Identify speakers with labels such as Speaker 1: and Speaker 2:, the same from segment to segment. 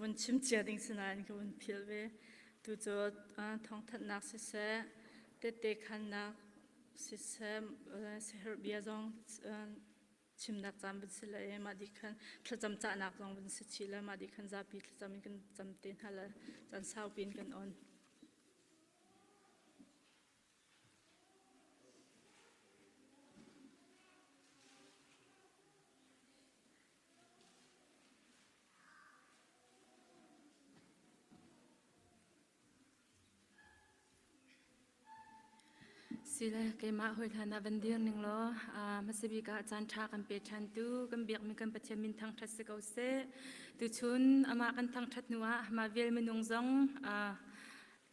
Speaker 1: vun chim cia ding si nain ka vun philh ve. Tu cu thawngthanhnak siseh, tehte khannak siseh, siaherh bia zong chimnak caan vun si le mah dih khan thlacam cahnak zong vun si chih le mah dih khan zapi thlacam in kan cam te hna le caan saupi in kan on.
Speaker 2: Sile keimah hawi hlan ah van dir ning law hmasabik ah caan ṭha kan pe ṭhan tu kan biakmi kan Pathian min thangṭhat si ko seh. Tuchun amah kan thangṭhat hnu ah mah vial minung zong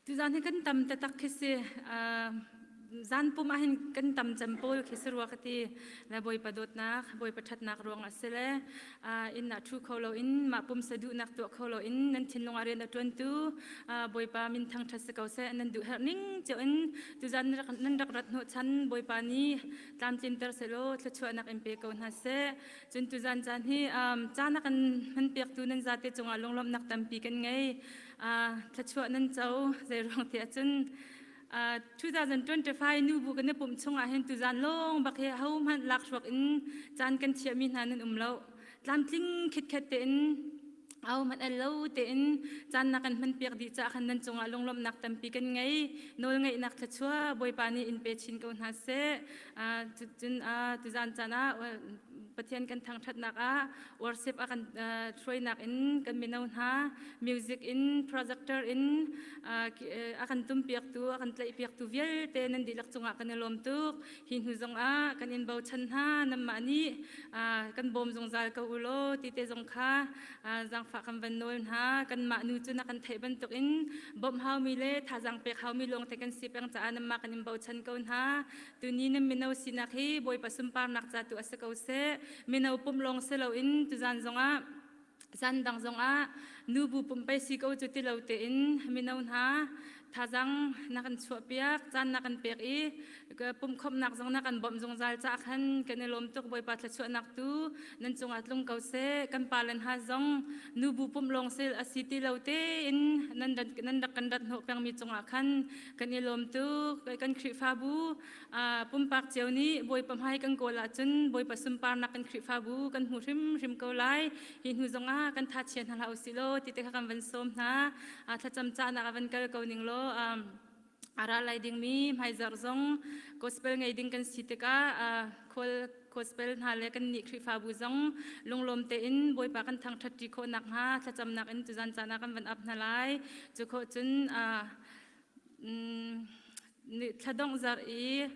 Speaker 2: Tuzaan hi kan tam taktak khi si. Zan pum ahhin kan tam cem pawl khi si rua ka ti. Le Bawipa dawtnak, Bawipa ṭhatnak ruang a si le inn ah ṭhu kho loin mah pumsa duhnak tuah kho loin nan thinlung ah rian a ṭuantu Bawipa min thangṭhat si ko seh. Nan duh herh ning cio in tuzaan nan rak rat hnawhchan Bawipa nih tlamtlinter sehlaw thluachuahnak in pe ko hna seh. Cun tuzaan caan hi caan a kan hmanpiaktu nan zate cungah lunglawmhnak tampi kan ngei. Thluachuah nan co zeiruang ti ahcun 2025 nubu kan i pumh chungah hin tuzaan lawng bak hi hohmanh lakhruak in caan kan thiahmi hna nan um lo. Tlamtling khitkhet tein ahohmanh el lo tein caan na kan hmanpiak dih caah khan nan cungah lunglawmhnak tampi kan ngei. Nawlngaihnak thluachuah Bawipa nih in pe chin ko hna seh. Cun tuzaan caan ah Pathian kan thangṭhatnak ah worship a kan hruainak in kan mino hna music in projector in a kan tumpiaktu a kan tlaihpiaktu vialte nan dihlak cungah kan i lawm tuk. Hi hnu zongah kan in bochan hna nanmah nih kan bawm zungzal ko u law ti te zong kha zaangfah kan van nawl hna. Kanmah nu cu na kan theih bantukin bawmh haumi le thazaang pek haumi lawng te kan si peng caah nanmah kan in bochan ko hna. Tuni nan mino sinak hi Bawipa sunparnak ca tu a si ko seh. Mino pumh lawng si loin tuzan zongah zan dang zongah nubu pumh pei si ko cu ti lo tein mino hna thazang na kan chuahpiak, caan na kan pek i pumhkhawmhnak zong na kan bawmh zungzal caah khan kan i lawm tuk. Bawipa thluachuahnak tu nan cungah tlung ko seh. Kan pa le hna zong nubu pumh lawng si a si ti lo tein nan rak kan rat hnawh pengmi cungah khan kan i lawm tuk. Kan Khrihfabu pumpak cio nih Bawipa hmai kan kawl ahcun Bawipa sunparnak kan Khrihfabu kan hmu hrimhrim ko lai. Hi hnu zongah kan tha chia hna hlah usih law ti te kha kan van sawm hna. Thlacam cahnak ah van kal ko ning law a ra lai dingmi hmaizarh zong gospel ngei ding kan si tikah khual gospel hna le kan nih Khrihfabu zong lunglawm tein Bawipa kan thangṭhat ṭi khawh nakhnga thlacamnak in tuzan caan ah kan van ap hna lai. Cu khawh cun thladongh zarh i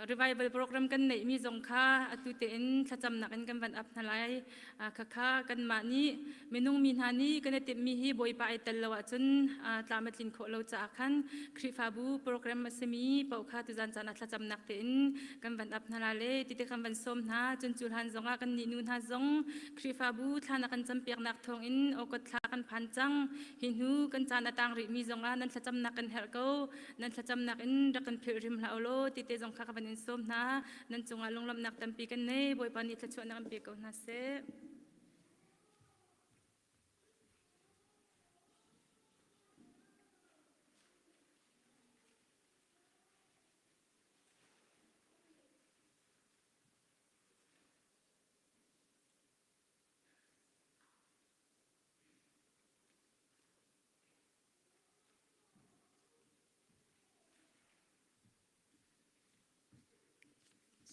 Speaker 2: revival program kan neihmi zong kha atu tein thlacamnak in kan van ap hna lai. Khakha kanmah nih minung mi hna nih kan i timhmi hi Bawipa ai tel lo ahcun tlam a tlin khawh lo caah khan Khrihfabu program a simi paoh kha tuzan caan ah thlacamnak tein kan van ap hna la le tite kan van sawm hna. Cun cu hlan zongah kan nih nu hna zong Khrihfabu thla na kan campiaknak thawngin awkot thla kan phan cang. Hi hnu kan caan a tang rihmi zongah nan thlacamnak kan herh ko. Nan thlacamnak in rak kan philh hrim hlah u law ti te zong kha ka van in sawm hna. Nan cungah lunglawmhnak tampi kan nei. Bawipa nih thluachuahnak in pe ko hna seh.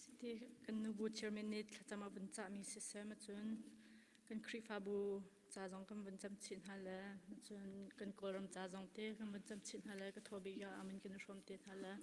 Speaker 1: Siti kan nubu chairman nih thlacam a vun cahmi siseh macun kan Khrihfabu ca zong kan vun cam chih hna le cun kan Kawlram ca zong te kan vun cam chih hna le ka thaw bik ah amin kan i hrawm te hna le.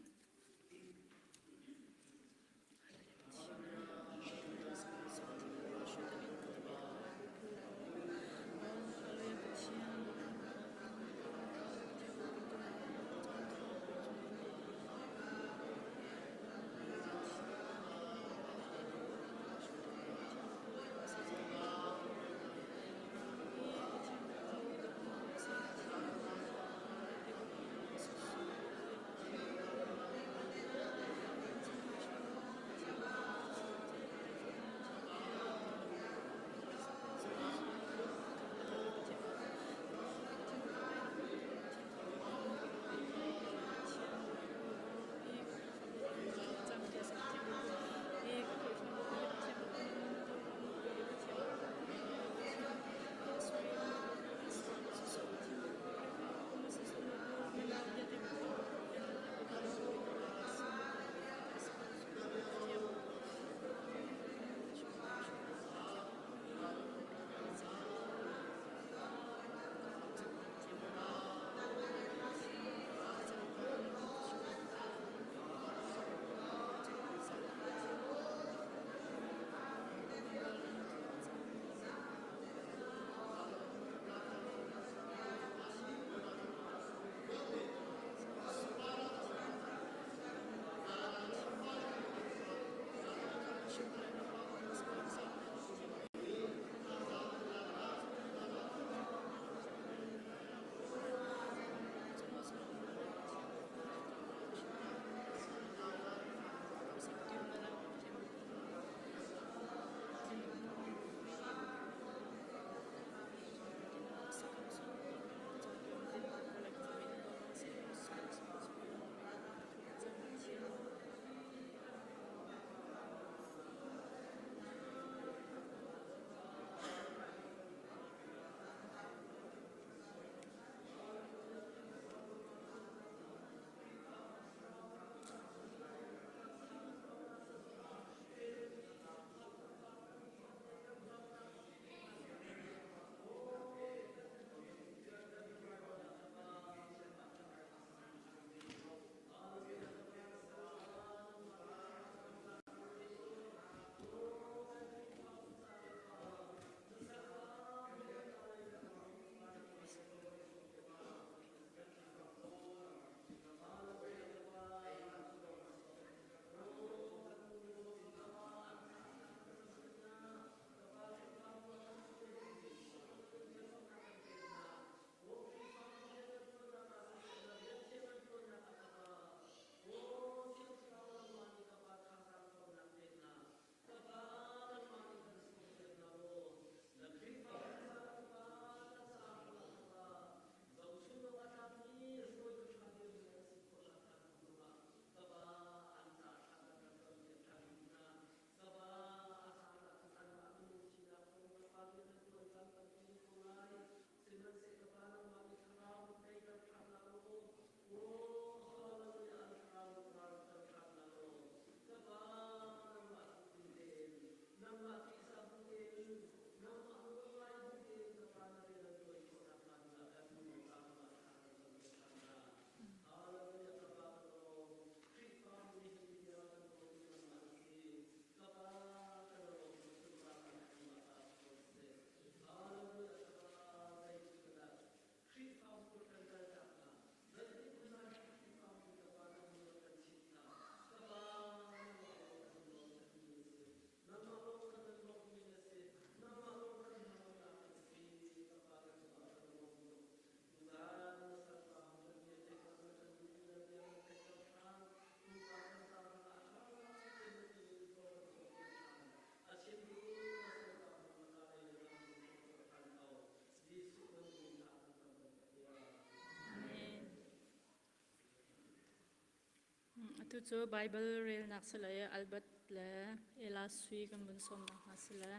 Speaker 1: Tu cu Baibal relnak si le Albert le Ella Sui kan vun sawmnak hna si le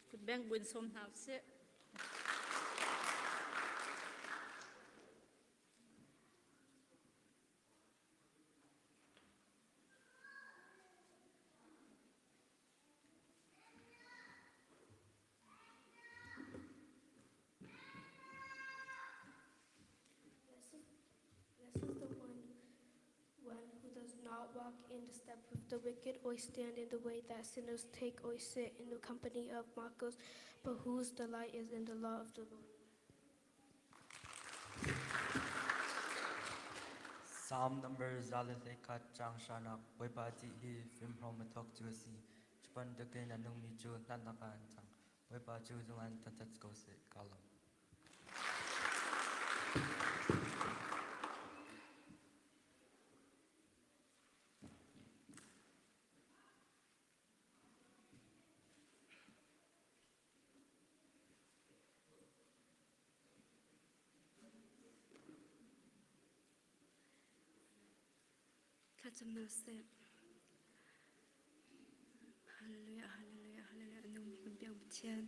Speaker 1: kutbeng buin sawm hna usih.
Speaker 3: Blessed is the one, one who does not walk in the step of the wicked, or stand in the way that sinners take, or sit in the company of mockers, but whose delight is in the law of the Lord.
Speaker 4: Psalm number 121 caang hranak Bawipa ṭih hi fimhlawm a thawk cu a si. Cu bantukin a nungmi cu hnatnak ah an cang. Bawipa cu zungan thangṭhat ko seh. Kaa lawm.
Speaker 5: Thlacam hna seh. Hallelujah, hallelujah, hallelujah. Nung mi kan biak Pathian.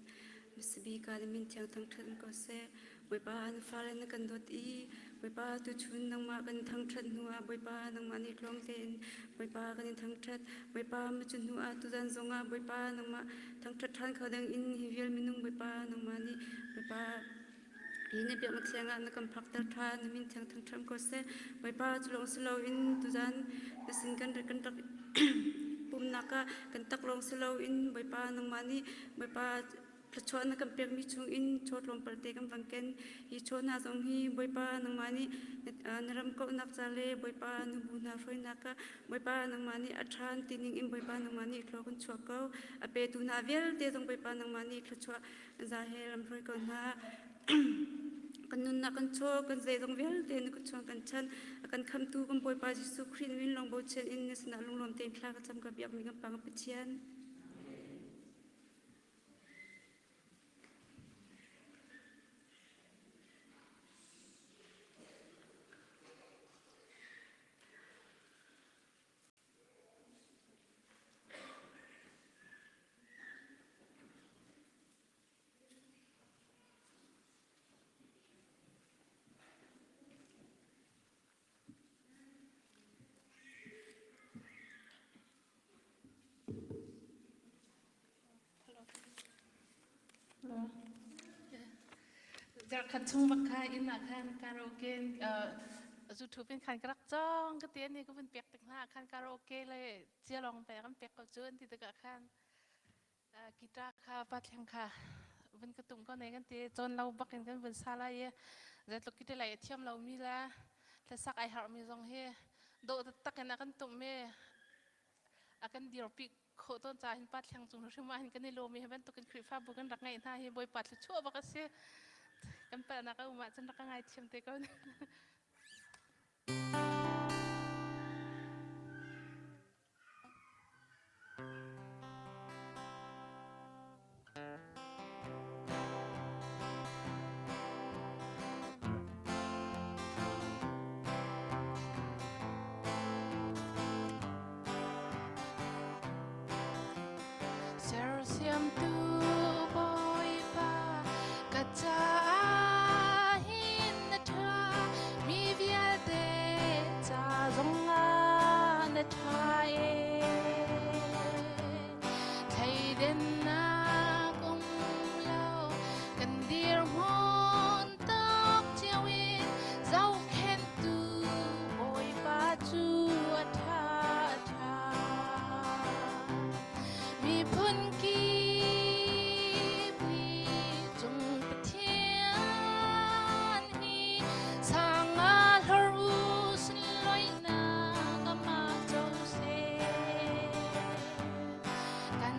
Speaker 5: Misibi ka na min thiang thangṭhat in ko seh. Bawipa na fale na kan dawt i Bawipa tuchun nangmah kan thangṭhat hnu ah Bawipa nangmah nih tluang tein Bawipa kan in thangṭhat. Bawipa macu hnu ah tuzan zong ah Bawipa nangmah thangṭhat ṭhan kho ding in hi vial minung Bawipa nangmah nih Bawipa Hi na biaknak thiang ah na kan phakter ṭhan, na min thiang thangṭhat ko seh. Bawipa cu lawng si loin tuzan na sin kan kan rak pumnak ah kan tak lawng si loin Bawipa nangmah nih Bawipa thluachuah na kan pekmi chungin chaw tlawmpal te kan van ken. Hi chaw hna zong hi Bawipa nangmah nih na ram kauhnak ca le Bawipa nubu hna hruainak ah Bawipa nangmah nih a ṭhan ti ning in Bawipa nangmah nih thlua kan chuah ko. A petu hna vialte zong Bawipa nangmah nih thluachuah Za he ram hruai ko hna. Kan nunnak kan chaw, kan zeizong vialte na kut chung kan chan. A kan khamtu kan Bawipa Jesuh Khrih min lawng bochan in na sinah lunglawm tein thla ka cam ka biakmi kan Pa kan Pathian.
Speaker 6: Zarkhat chung bak kha inn ah khan karaoke zu pin khan ka rak cong ka ti ani ka vun pek tik hna khan karaoke le cia lawng pe kan pek ko cu an ti tikah khan guitar kha pathleng kha vun ka tum ko ne kan ti cawn lo bak in kan vun sa lai i zeitluk ki lai a thiam lo mi le hlasak ai har mi zong hi dawh taktak in a kan tum mi a kan dirpi khawh tawn ca hin pathleng cung hrim ah hin kan i lawm i hi bantukin Khrihfabu kan rak ngeih hna hi Bawipa thluachuah bak a si kan palhnak a um ahcun rak ka ngaithiam te ko. Sersiamtu Bawipa ka caah hin na ṭha mi vialte ca zongah na ṭha e thleidennak um lo kan dirhmun tok cio in zohkhenhtu Bawipa cu a ṭha a ṭha miphun kip nih cung Pathian hi sang ah hlor u sunlawinak amah co seh kan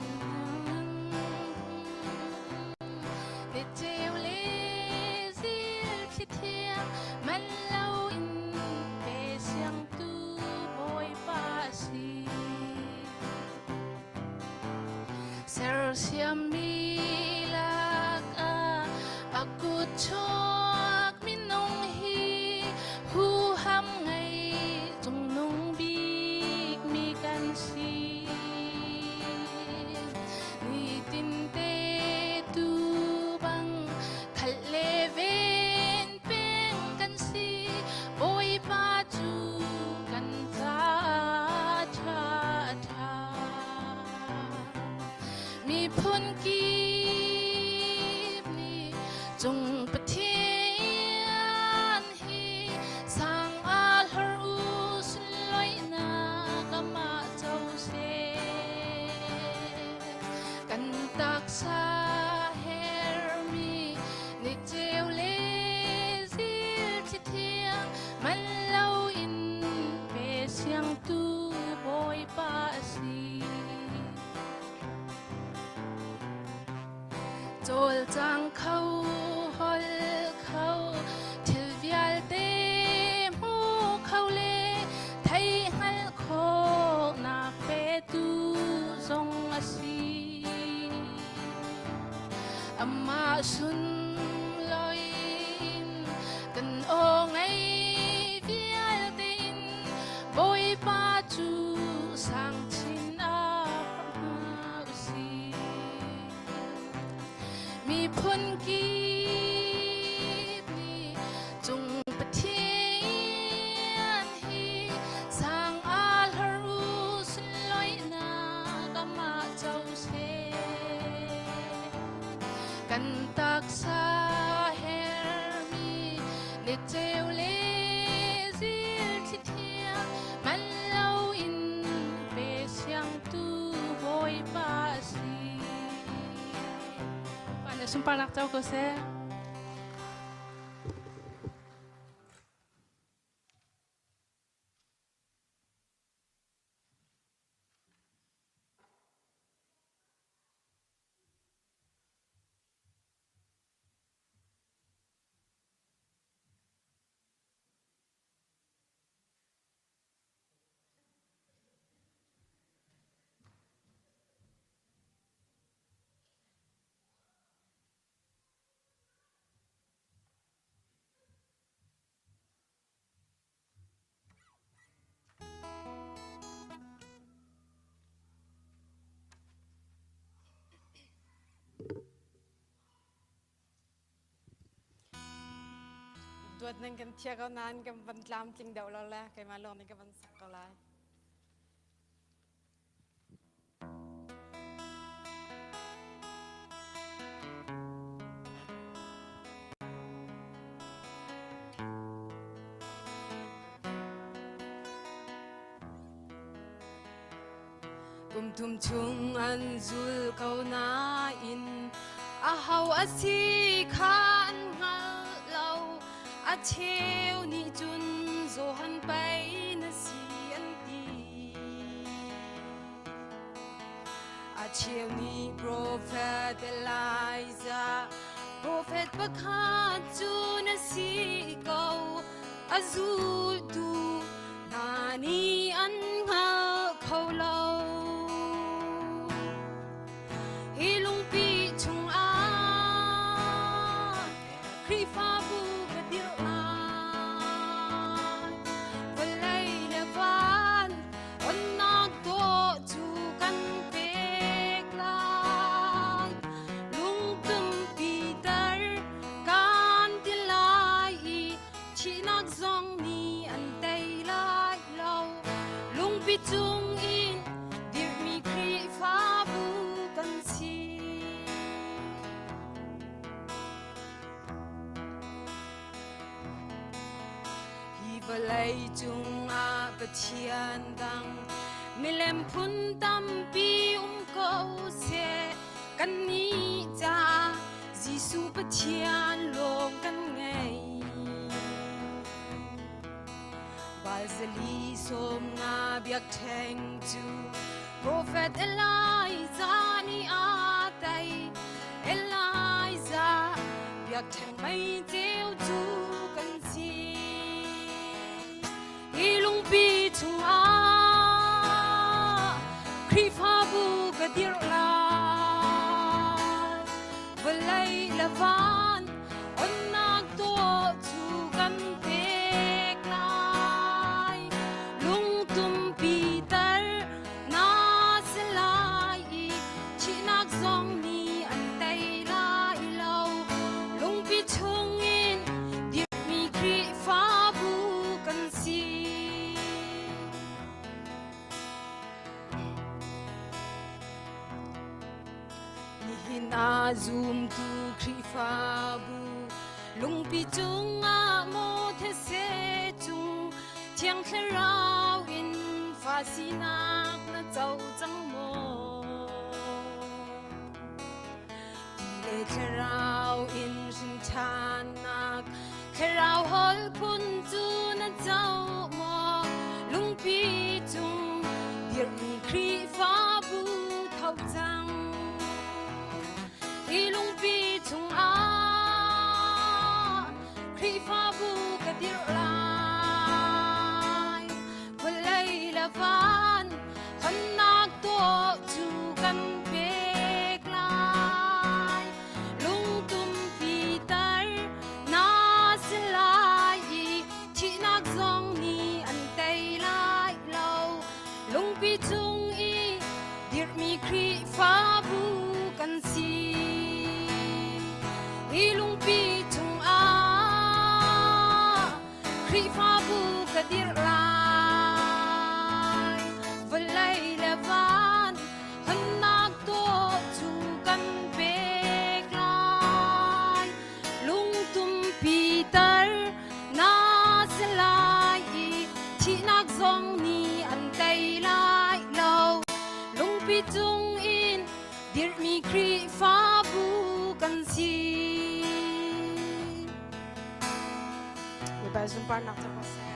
Speaker 6: Niceu le zil thli thiang man loin pe siangtu Bawipa a si. Sersiammi lakah a kut chuak minung hi huham ngei cungnung bik. Miphun kip nih cung Pathian hi sang ah hlor u sunlawinak amah co seh. Kan taksa hermi ni ceu le zil thli thiang man loin pe siangtu Bawipa a si. Cawlcang kho, hol kho, thil vialte hmu kho le thei hngalh khawhnak petu zong a si. Amah sunlawi in kan aw ngei vialte in Bawipa cu sang chin ah hna usih. Miphun kip nih cung Pathian hi sang ah hlor u sunlawinak amah co seh. Kan taksa hermi ni ceu le zil thli thiang man loin pe siangtu Bawipa a si. Pa nih sunparnak co ko seh.
Speaker 7: Duat nan kan thia ko nain kan van tlamtling deuh lo le keimah lawng nih ka van sak ko lai. Kum thum chung an zul ko nain aho a si kha an hngal lo. A cheu nih cun Johan pei na si an ti. A cheu nih profet Elijah, profet pakhat cu na si ko. A zultu hna nih an hngal kho lo. Hi lungpi chungah Khrihfabu ka dirh lai. Vawlei le van onnak dawh cu kan pek lai. Lungtum Peter kan ti lai i thihnak zong nih an tei lai lo. Lungpi cung in dirhmi Khrihfabu kan si. Hi vawlei cungah Pathian dang milem phun tampi um ko seh kannih caah Jesuh Pathian lawng kan ngei. Balzali som nga biakṭheng cu Profet Elijah nih a tei. Elijah biakṭheng mei ceu cu kan si. Hi lungpi chungah Khrihfabu ka dirh lai. Vawlei le van onnak dawh cu kan pek lai. Lungtum Peter na si lai i thihnak zong nih an tei lai lo. Lungpi chungin dirhmi Khrihfabu kan si. Nihin ah zumtu Khrihfabu lungpi cungah maw these cung Thiang Thlarau in fa sinak na co cang maw? Ti le Thlarau in hrin ṭhannak Thlarau holh phun cu na co maw? Lungpi cung dirhmi Khrihfabu tho cang. Hi lungpi chungah Khrihfabu ka dirh lai. Vawlei le van honnak tawh cu kan pek lai. Lungtum pitar na si lai i thihnak zong nih an tei lai lo. Lungpi cung i dirhmi Khrihfabu kan si. Hi lungpi chungah Khrihfabu ka dirh lai. Vawlei le van honnak tawh cu kan pek lai. Lungtum pitar na si lai i thihnak zong nih an tei lai lo. Lungpi cung in dirhmi Khrihfabu kan si.
Speaker 8: Bawipa sunparnak cu ko seh.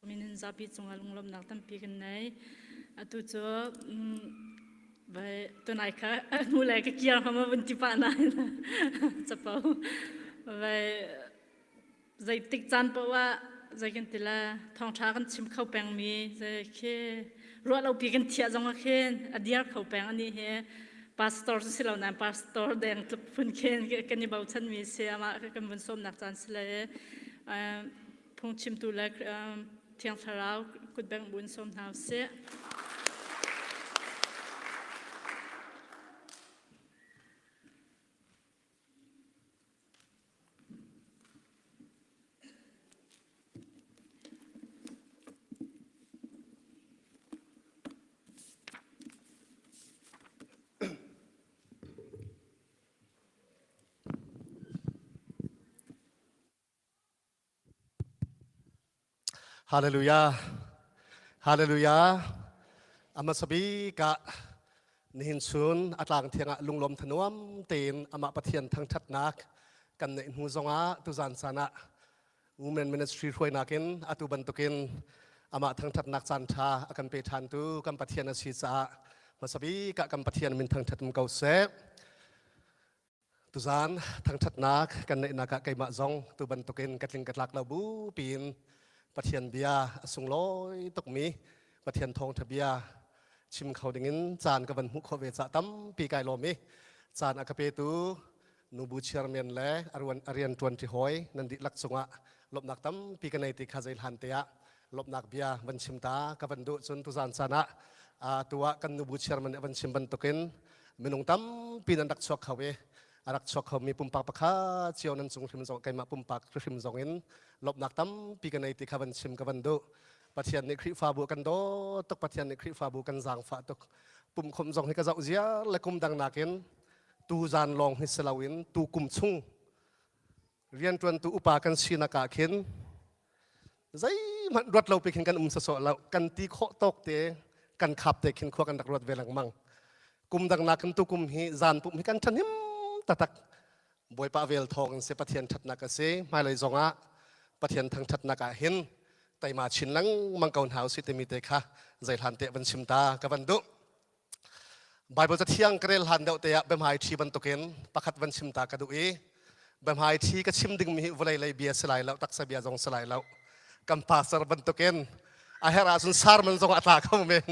Speaker 1: Minin zapi cungah lunglawmhnak tampi kan nei. Atu cu vai tunai kha hnulei ka kir hama vun ti pah nain capo vai zeitik caan paoh ah zei kan ti la thawngṭha kan chim kho pengmi zei khi ruah lopi kan thiah zong ah khin a diar kho peng anih hi pastor si lo nain pastor deng tluk phun khin kan i bochanmi si amah kan vun sawmnak caan si le phungchimtu le Thiang Thlarau kutbengh bu in sawm hna usih.
Speaker 9: Hallelujah. Hallelujah. Amasabi ka nihin chun atlang thiang ah lunglawm thanuam tein amah Pathian thangthatnak kan neih hnu zongah tuzan caan ah Women Ministry hruainak in atu bantukin amah thangthatnak caan ṭha a kan pe ṭhantu kan Pathian a si caah hmasa bik ah kan Pathian min thangṭhat um ko seh. Tuzaan thangṭhatnak kan neihnak ah keimah zong tu bantukin ka tling ka tlak lo bu piin Pathian bia a sunglawi tukmi Pathian thawngṭha bia chim kho dingin caan ka van hmuh khawh ve caah tampi kai lawm i caan a ka petu nubu chairman le a rian ṭuanṭi hawi nan dihlak cungah lawmhnak tampi ka nei ti kha zei hlan te ah lawmhnak bia van chim ta ka van duh cun tuzan caan ah tu ah kan nubu chairman nih a van chim bantukin minung tampi nan rak chuak kho i a rak chuak khomi pumpak pakhat cio nan cung hrim zong keimah pumpak hrim zong in lawmhnak tampi ka nei ti kha van chim ka van duh Pathian nih Khrihfabu kan dawt tuk Pathian nih Khrihfabu kan zaangfah tuk pumkhom zong hi ka zoh ziar le kum dang nakin tu zan lawng hi si loin tu kum chung rianṭuantu upa kan sinak ah khin zeihmanh ruat lo pi khin kan um sawsawh lo kan ti khawh tawk te kan khap te khin khua kan rak ruat ve lengmang kum dang nakin tu kum hi zan pum hi kan ṭhahnem taktak Bawipa vel thawng in si Pathian ṭhatnak a si hmailei zongah Pathian thangṭhatnak ah hin teima chin lengmang ko hna usih timi te kha zeihlan te van chim ta ka van duh Baibal cathiang ka rel hlan deuh te ah biahmai ṭhi bantukin pakhat van chim ta ka duh i biahmai ṭhi ka chim dingmi hi vawlei lei bia si lai lo taksa bia zong si lai lo kan pastor bantukin a herh ahcun sermon zong a tla kho men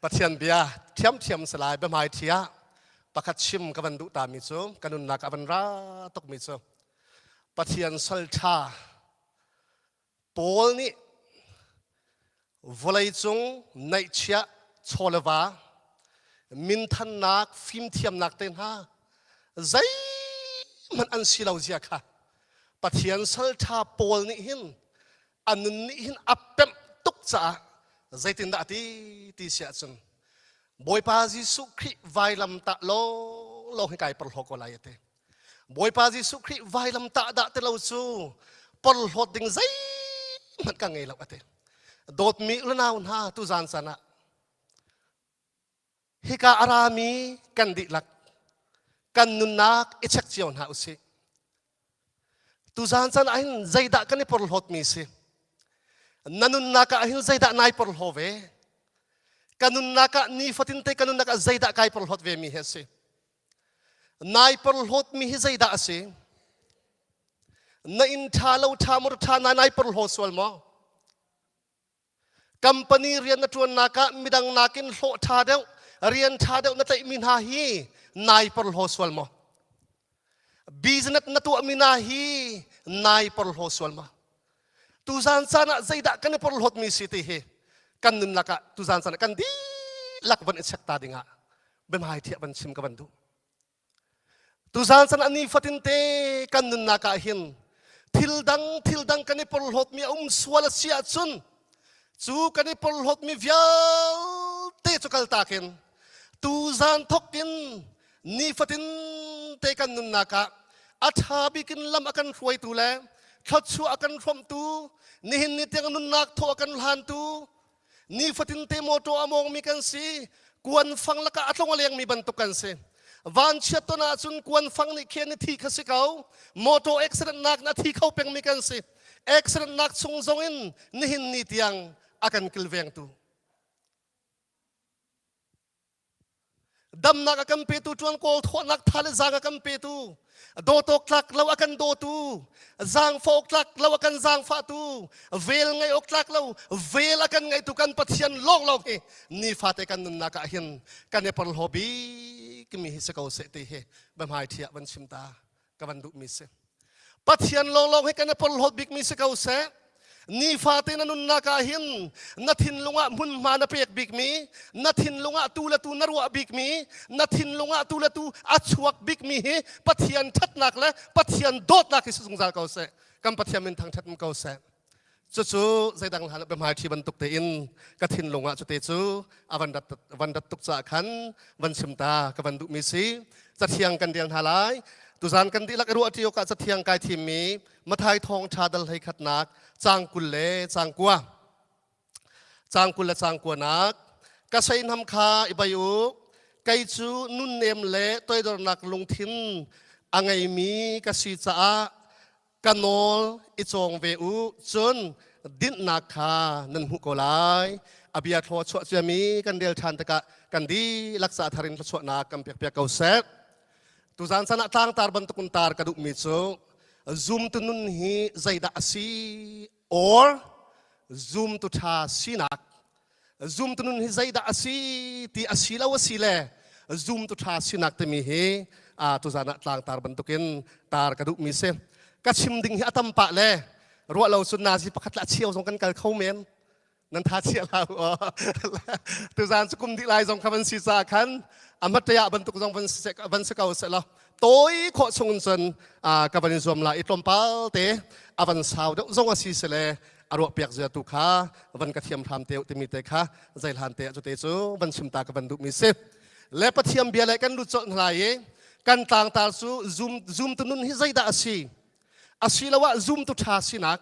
Speaker 9: Pathian bia ṭhiamṭhiam si lai biahmai ṭhi ah. Pakhat chim ka van duh ta mi cu ka nunnak a van ra tukmi cu Pathian sal ṭha Paul nih vawleicung neihchiah chaw le va minthannak fimthiamnak te hna zeihmanh an si lo zia kha Pathian sal ṭha Paul nih hin a nun nih hin a pemh tuk caah zeitindah a ti ti si ahcun Bawipa Jesuh Khrih vailam tah lawnglawng hi kai porhlaw ko lai a ti. Bawipa Jesuh Khrih vailam tah dah ti lo cu porhlawt ding zeihmanh ka ngei lo a ti. Dawtmi unau hna tuzan caan ah hika a rami kan dihlak kan nunnak i check cio hna usih. Tuzan caan ah hin zeidah kan i porhlawtmi si? Na nunnak ah hin zeidah nai porhlaw ve? Ka nunnak ah nifatin te ka nunnak ah zeidah kai porhlawt ve mi hi a si? Nai porhlawtmi hi zeidah a si? Na inn ṭha lo ṭha mur ṭha na nai porhlaw sual maw? Company rian na ṭuannak ah midang nakin hlawh ṭha deuh, rian ṭha deuh na tlaihmi hna hi nai porhlaw sual maw? Business na tuahmi hna hi nai porhlaw sual maw? Tuzan caan ah zeidah kan i porhlawtmi si ti hi kan nunnak ah tuzan caan ah kan dihlak van i check ta dingah biahmai thiah van chim ka van duh. Tuzan caan ah nifatin te kan nunnak ah hin thil dang thil dang kan i porhlawtmi a um sual a si ahcun cu kan i porhlawtmi vialte cu kaltak in tuzan thawk in nifatin te kan nunnak ah a ṭha bik in lam a kan hruaitu le thluachuah a kan hrawmhtu nihin ni tiang nunnak thaw a kan hlantu nifatin te mawṭaw a mawngmi kan si kuanfang lakah a tlong a lengmi bantuk kan si vanchiat ton ahcun kuanfang nih khen i thi kha si ko motor accident nak na thi kho pengmi kan si accident nak chung zongin nihin ni tiang a kan kilvengtu Damnak a kan petu ṭuan kawl thawhnak tha le zaang a kan petu dawt awk tlak lo a kan dawtu zaangfah awk tlak lo a kan zaangfahtu vel ngaih awk tlak lo vel a kan ngaitu kan Pathian lawnglawng hi nifate kan nunnak ah hin kan i porhlaw bik mi hi si ko seh ti hi biahmai ṭhi ah van chim ta ka van duhmi si. Pathian lawnglawng hi kan i porhlawt bikmi si ko seh. Nifate na nunnak ah hin na thinlung ah hmunhma na pek bikmi, na thinlung ah tu le tu na ruah bikmi, na thinlung ah tu le tu a chuak bikmi hi Pathian ṭhatnak le Pathian dawtnak hi si zungzal ko seh. Kan Pathian min thangṭhat ko seh. Cucu zeidang hlan ah biahmaiṭhi bantuk tein ka thinlung ah cute cu a van rat, van rat tuk caah khan van chim ta ka van duhmi si. Cathiang kan rel hna lai. Tuzan kan dihlak i ruahṭi awkah cathiang kai thimmi Mathai thawngṭha dal hlei khatnak caang 20 le caang kua. Caang 20 le caang kuanak ka seihnam kha i bai u. Kei cu nunnem le toidornak lungthin a ngeimi ka si caah ka nawl i cawng ve u cun dinhnak kha nan hmuh ko lai a bia thlaw chuah ciami kan rel ṭhan tikah kan dihlak ca thar in thluachuahnak kan pek piak ko seh tuzan chan ah tlangtar bantuk in tar ka duhmi cu zumtu nun hi zeidah a si or zumtu ṭha sinak Zumtu nun hi zeidah a si ti a si lo a si le zumtu ṭha sinak timi hi tuzan ah tlangtar bantukin tar ka duhmi si. Ka chim ding hi a tam pah le ruah lo cun nazi pakhat le a cheu zong kan kal kho men. Nan tha chia hlah u. Tuzan cu kum dih lai zong kha van si caah khan a hmataya bantuk zong van si, van si ko seh law tawi khawh chung in cun ka van i zuam la i tlawmpal te a van sau deuh zong a si si le a ruah piak zia tu kha van ka thiam hram te timi te kha zeihlan te cu te cu van chim ta ka van duhmi si le pathian bia le kan lut colh hna lai i kan tlangtar cu zum zumtu nun hi zeidah a si asiloah zumtu ṭha sinak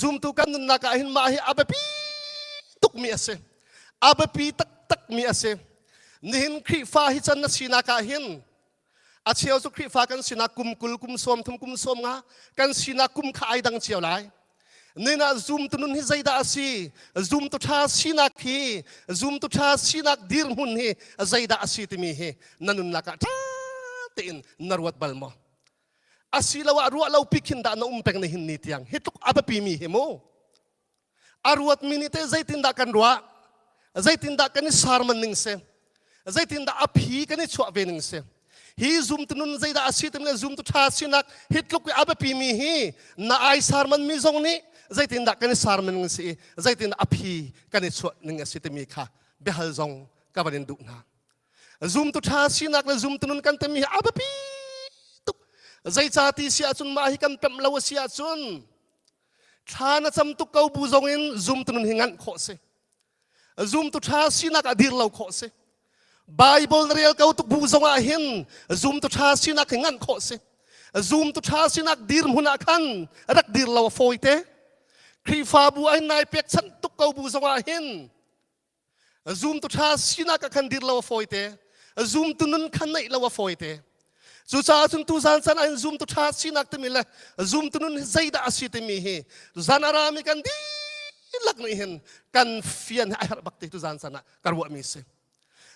Speaker 9: zumtu kan nunnak ah hin mah hi a biapi tukmi a si a biapi taktakmi a si nihin Khrihfa hi can na sinak ah hin A cheu cu Khrihfa kan sinak kum 20, kum 30, kum 50 kan sinak kum kha ai dang cio lai. Nin ah zumtu nun hi zeidah a si? Zumtu ṭha sinak hi, zumtu ṭha sinak dirhmun hi zeidah a si timi hi na nunnak ah ṭha tein na ruat bal maw? Asiloah ruah lo pi khin dah na um peng nihin ni tiang hi tluk a biapi mi hi mu. A ruatmi nih teh zeitindah kan ruah? Zeitindah kan i sarman ning si? Zeitindah a phi kan i chuah ve ning si? Hi zumtu nun zeidah a si timi le zumtu ṭha sinak hi tluk i a biapi mi hi na ai sarman mi zong nih zeitindah kan i sarman ning si i zeitindah a phi kan i chuah ning a si timi kha biahal zong ka van in duh hna. Zumtu ṭha sinak le zumtu nun kan timi hi a biapi tuk. Zeicah ti si ahcun mah hi kan pemh lo a si ahcun thla na cam tuk ko bu zong in zumtu nun hi nganh khawh si. Zumtu ṭha sinak ah dir lo khawh si. Bible na rel ko tuk bu zong ah hin zumtu ṭha sinak hi nganh khawh si. Zumtu ṭha sinak dirhmun ah khan rak dir lo a fawi te. Khrihfabu ah hin nai pekchanh tuk ko bu zong ah hin Zumtu ṭha sinak ah khan dir lo a fawi te. Zumtu nun khan neih lo a fawi te. Cucaah cun tuzan caan ah hin zumtu ṭha sinak timi le zumtu nun hi zeidah a si timi hi zan a rami kan dihlak nih hin kan fian hi a herh bak ti tuzan caan ah ka ruahmi si.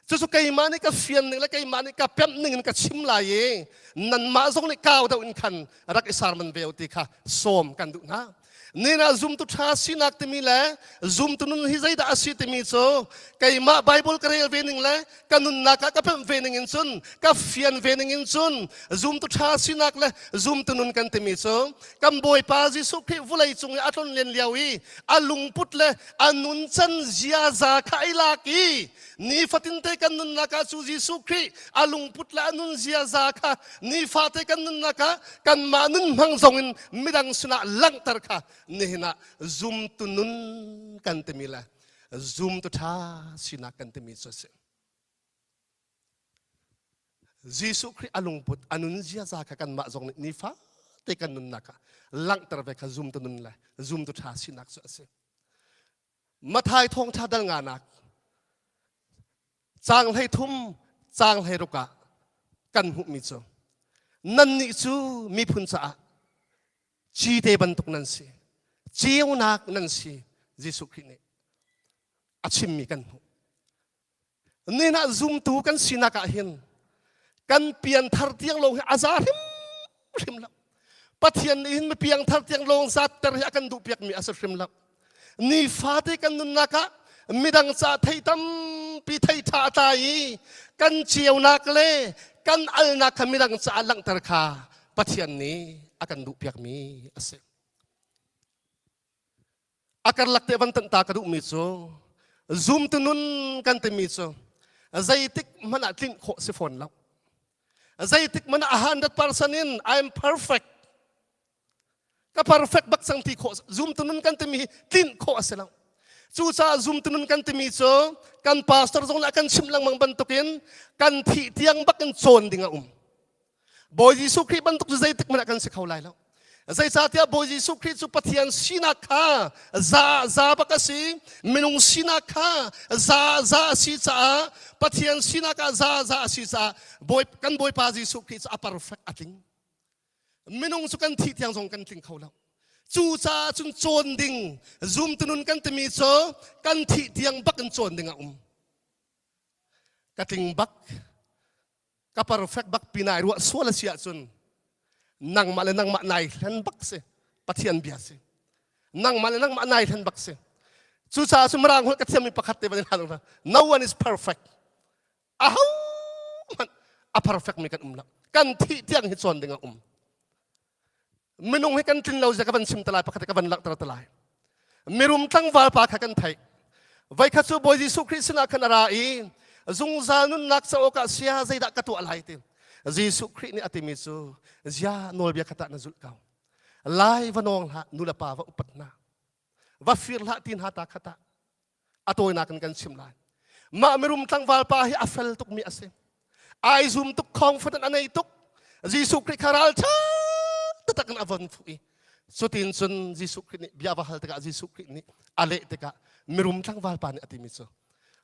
Speaker 9: Cucu keimah nih ka fian ning le keimah nih ka pemh ning in ka chim lai i nanmah zong nih kau deuh in khan rak i sarman ve u ti kha sawm kan duh hna. Nina zumtu ṭha sinak timi le zumtu nun hi zeidah a si timi cu keimah Bible ka rel ve ning le ka nunnak ah ka pemh ve ning in cun ka fian ve ning in cun zumtu ṭha sinak le zumtu nun kan timi cu kan Bawipa Jesuh Khrih vulei cung i a tlon len lio i a lungput le a nuncan ziaza kha ai lak i nifatinte kan nunnak ah cu Jesuh Khrih a lungput le a nun ziaza kha nifate kan nunnak ah kanmah nun hmang zong in midang sinah langhter kha nihin ah zumtu nun kan timi le zumtu ṭha sinak kan timi cu a si. Jesuh Khrih a lungput a nun ziaza kha kanmah zong nih nifate kan nunnak ah langhter ve kha zumtu nun le zumtu ṭha sinak cu a si. Mathai thawngṭha dal nganak Caang 13, caang 16 ah kan hmuhmi cu nannih cu miphun caah cite bantuk nan si, ceunak nan si Jesuh Khrih nih a chimmi kan hmuh. Nihin ah zumtu kan sinak ah hin kan pianthar tiang lawng hi a za hrimhrim lo. Pathian nih hin mi piangthar tiang lawng zatter hi a kan duh piakmi a si hrim lo. Nifate kan nunnak ah midang ca thei tampi thei ṭha a tlai i kan ceunak le kan alnak kha midang caah langhter kha Pathian nih a kan duh piakmi a si. A karlak te van tanh ta ka duhmi cu zumtu nun kan timi cu zeitik hmanh ah tlinh khawh si fawn lo. Zeitik hmanh ah 100% in I am perfect. Ka perfect bak cang ti khawh zumtu nun kan timi hi tlinh khawh a si lo. Cucaah zumtu nun kan timi cu kan pastor zong nih a kan chimh lengmang bantukin kan thih tiang bak in cawn ding a um. Bawi Jesuh Khrih bantuk cu zeitik hmanh ah kan si kho lai lo. Zeicahtiah Bawi Jesuh Khrih cu Pathian sinak kha za za bak a si, minung sinak kha za za a si caah Pathian sinak ah za za a si caah Bawi, kan Bawipa Jesuh Khrih cu a perfect a tling. Minung cu kan thih tiang zong kan tling kho lo. Cucaah cun cawn ding zumtu nun kan timi cu kan thih tiang bak in cawn ding a um. Ka tling bak ka perfect bak pinai ruah sual a si ahcun nangmah le nangmah nai hlen bak si pathian bia si nangmah le nangmah nai hlen bak si cucaah cu mirang holh ka thiammi pakhat te van in no one is perfect aho hmanh a perfect mi kan um lo kan thih tiang hi cawn ding a um Minung hi kan tlin lo zia ka van chim te lai pakhat ka van langhter te lai. Mirum tlangval pa kha kan theih. Voikhat cu Bawi Jesuh Khrih sinah khan a ra i zungzal nunnak ca awkah sia zeidah ka tuah lai ti. Jesuh Khrih nih a timi cu zia nawlbia kha tah na zulh ko. Lai va nawng hlah, nu le pa va upat hna. Va fir hlah ti hna ta kha tah. A tawinak in kan chim lai. Mah mirum tlangval pa hi a fel tukmi a si. Ai zum tuk, confident a nei tuk. Jesuh Khrih kha ralṭha taktak in a von fuh i cutin cun Jesuh Khrih nih bia va hal tikah Jesuh Khrih nih a leh tikah mirum tlangval pa nih a timi cu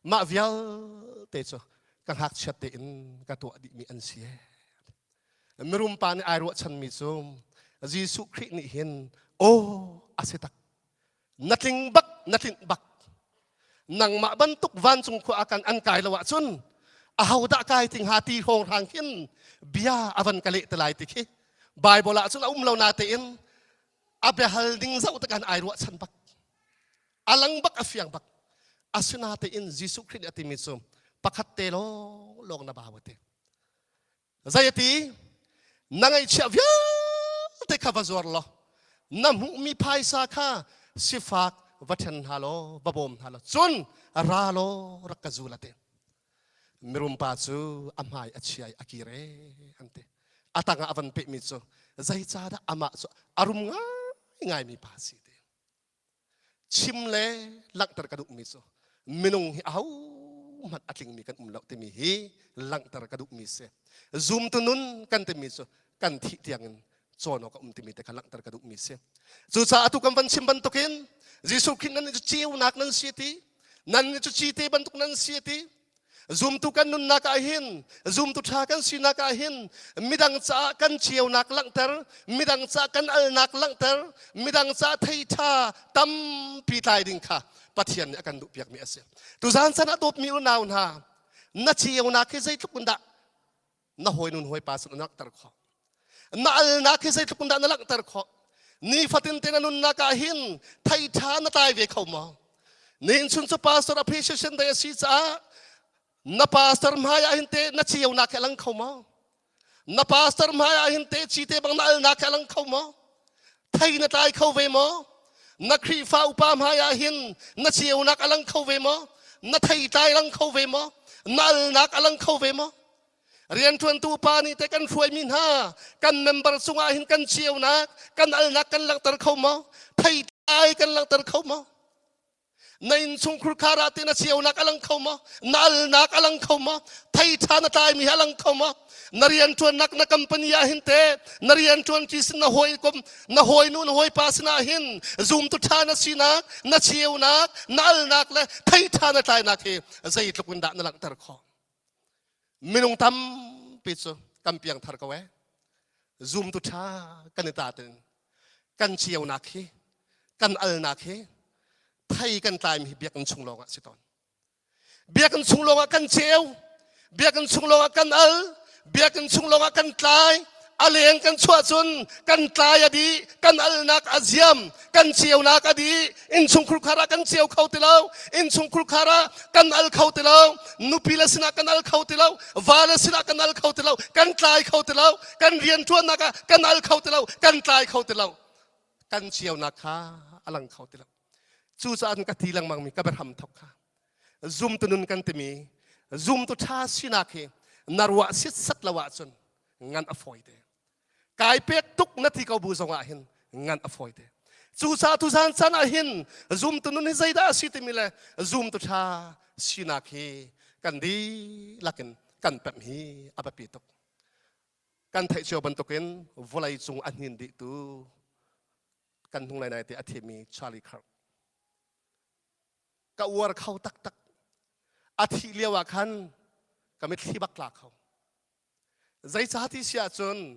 Speaker 9: mah vialte cu ka ngakchiat tein ka tuah dihmi an si ee. Mirum pa nih ai ruahchanmi cu Jesuh Khrih nih hin aw a si tak na tling bak na tlinh bak nangmah bantuk vancung khua ah kan an kai lo ahcun ahodah kai ti hnga ti hrawng hrang khin bia a van ka leh te lai ti khi Bible ah cun a um lo na tein a biahal ding zoh tekan ai ruahchan bak a lang bak a fiang bak asinatein Jesuh Khrih nih a timi cu. Pakhat te lawng lawng na bau ati. Zei ati? Na ngaihchiah vialte kha va zuar law na hmuhmi phaisa kha sifak va ṭhen hna law va bawm hna law cun ra law rak ka zul ati. Mirum pa cu a hmai a chia i a kir e an ti. A tangah a van pehmi cu zeicahdah amah cu a rum ngaingaimi pa si ti. Chim le langhter ka duhmi cu minung hi ahohmanh a tlingmi kan um lo timi hi langhter ka duhmi si. Zumtu nun kan timi cu kan thih tiangin cawn awk a um timi te kha langhter ka duhmi si. Cucaah atu kan van chim bantukin Jesuh Khrih nan cu ceunak nan si ti, nan cu cite bantuk nan si ti, Zumtu kan nunnak ah hin, zumtu ṭha kan sinak ah hin, midang caah kan ceunak langhter, midang caah kan alnak langhter, midang caah thei ṭha tampi tlai ding kha Pathian nih a kan duhpiakmi a si. Tuzaan chan ah dawtmi unau hna, na ceunak hi zeitluk in dah na hawinun hawipa sin na langhter khawh? Na alnak hi zeitluk in dah na langhter khawh? Nifatin te na nunnak ah hin thei ṭha na tlai ve kho maw? Nihin chun cu pastor appreciation day a si caah na pastor hmai ah hin te na ceunak hi a lang kho maw? Na pastor hmai ah hin te cite bang na alnak hi a lang kho maw? Thei na tlai kho ve maw? Na Khrihfa upa hmai ah hin na ceunak a lang kho ve maw? Na thei tlai lang kho ve maw? Na alnak a lang kho ve maw? Rianṭuantu pa nih teh kan hruaimi hna kan member cungah hin kan ceunak kan alnak kan langhter kho maw? Theitlai kan langhter kho maw? Na innchungkhur khar ah teh na ceunak a lang kho maw? Na alnak a lang kho maw? Thei ṭha na tlaimi hi a lang kho maw? Na rianṭuannak na company ah hin teh na rianṭuan ṭi sin na hawikom na hawinu na hawipa sinah hin zumtu ṭha na sinak na ceunak na alnak le thei ṭha na tlainak hi zeitluk in dah na langhter khawh? Minung tampi cu kan piangthar ko ee. Zumtu ṭha kan i ta tin kan cionak hi kan alnak hi thei kan tlaimi hi biakinn chung lawngah si tawn. Biakinn chung lawngah kan ceu, biakinn chung lawngah kan al, biakinn chung lawngah kan tlai, a leng kan chuah cun kan tlai a dih, kan alnak a ziam, kan ceunak a dih, innchungkhur khar ah kan ceu kho ti lo, innchungkhur khar ah kan al kho ti lo, nupi le sinah kan al kho ti lo, va le sinah kan al kho ti lo, kan tlai kho ti lo, kan rianṭuannak ah kan al kho ti lo, kan tlai kho ti lo, kan ceunak kha a lang kho ti lo. Cucaah ka ti lengmang mi ka biahram thok kha zumtu nun kan timi zumtu ṭha sinak hi na ruah sitsat lo ahcun ngan a fawi te. Kai pek tuk na ti ko bu zong ah hin ngan a fawi te. Cucaah tuzan caan ah hin zumtu nun hi zeidah a si timi le zumtu ṭha sinak hi kan dihlak in kan pemh hi a biapi tuk. Kan theih cio bantukin vawlei cung a hnin dihtu kan hnunglei nai te a thimi Charlie Kirk ka uar kho taktak. A thih lio ah khan ka mitthli bak tla kho. Zeicah ti si ahcun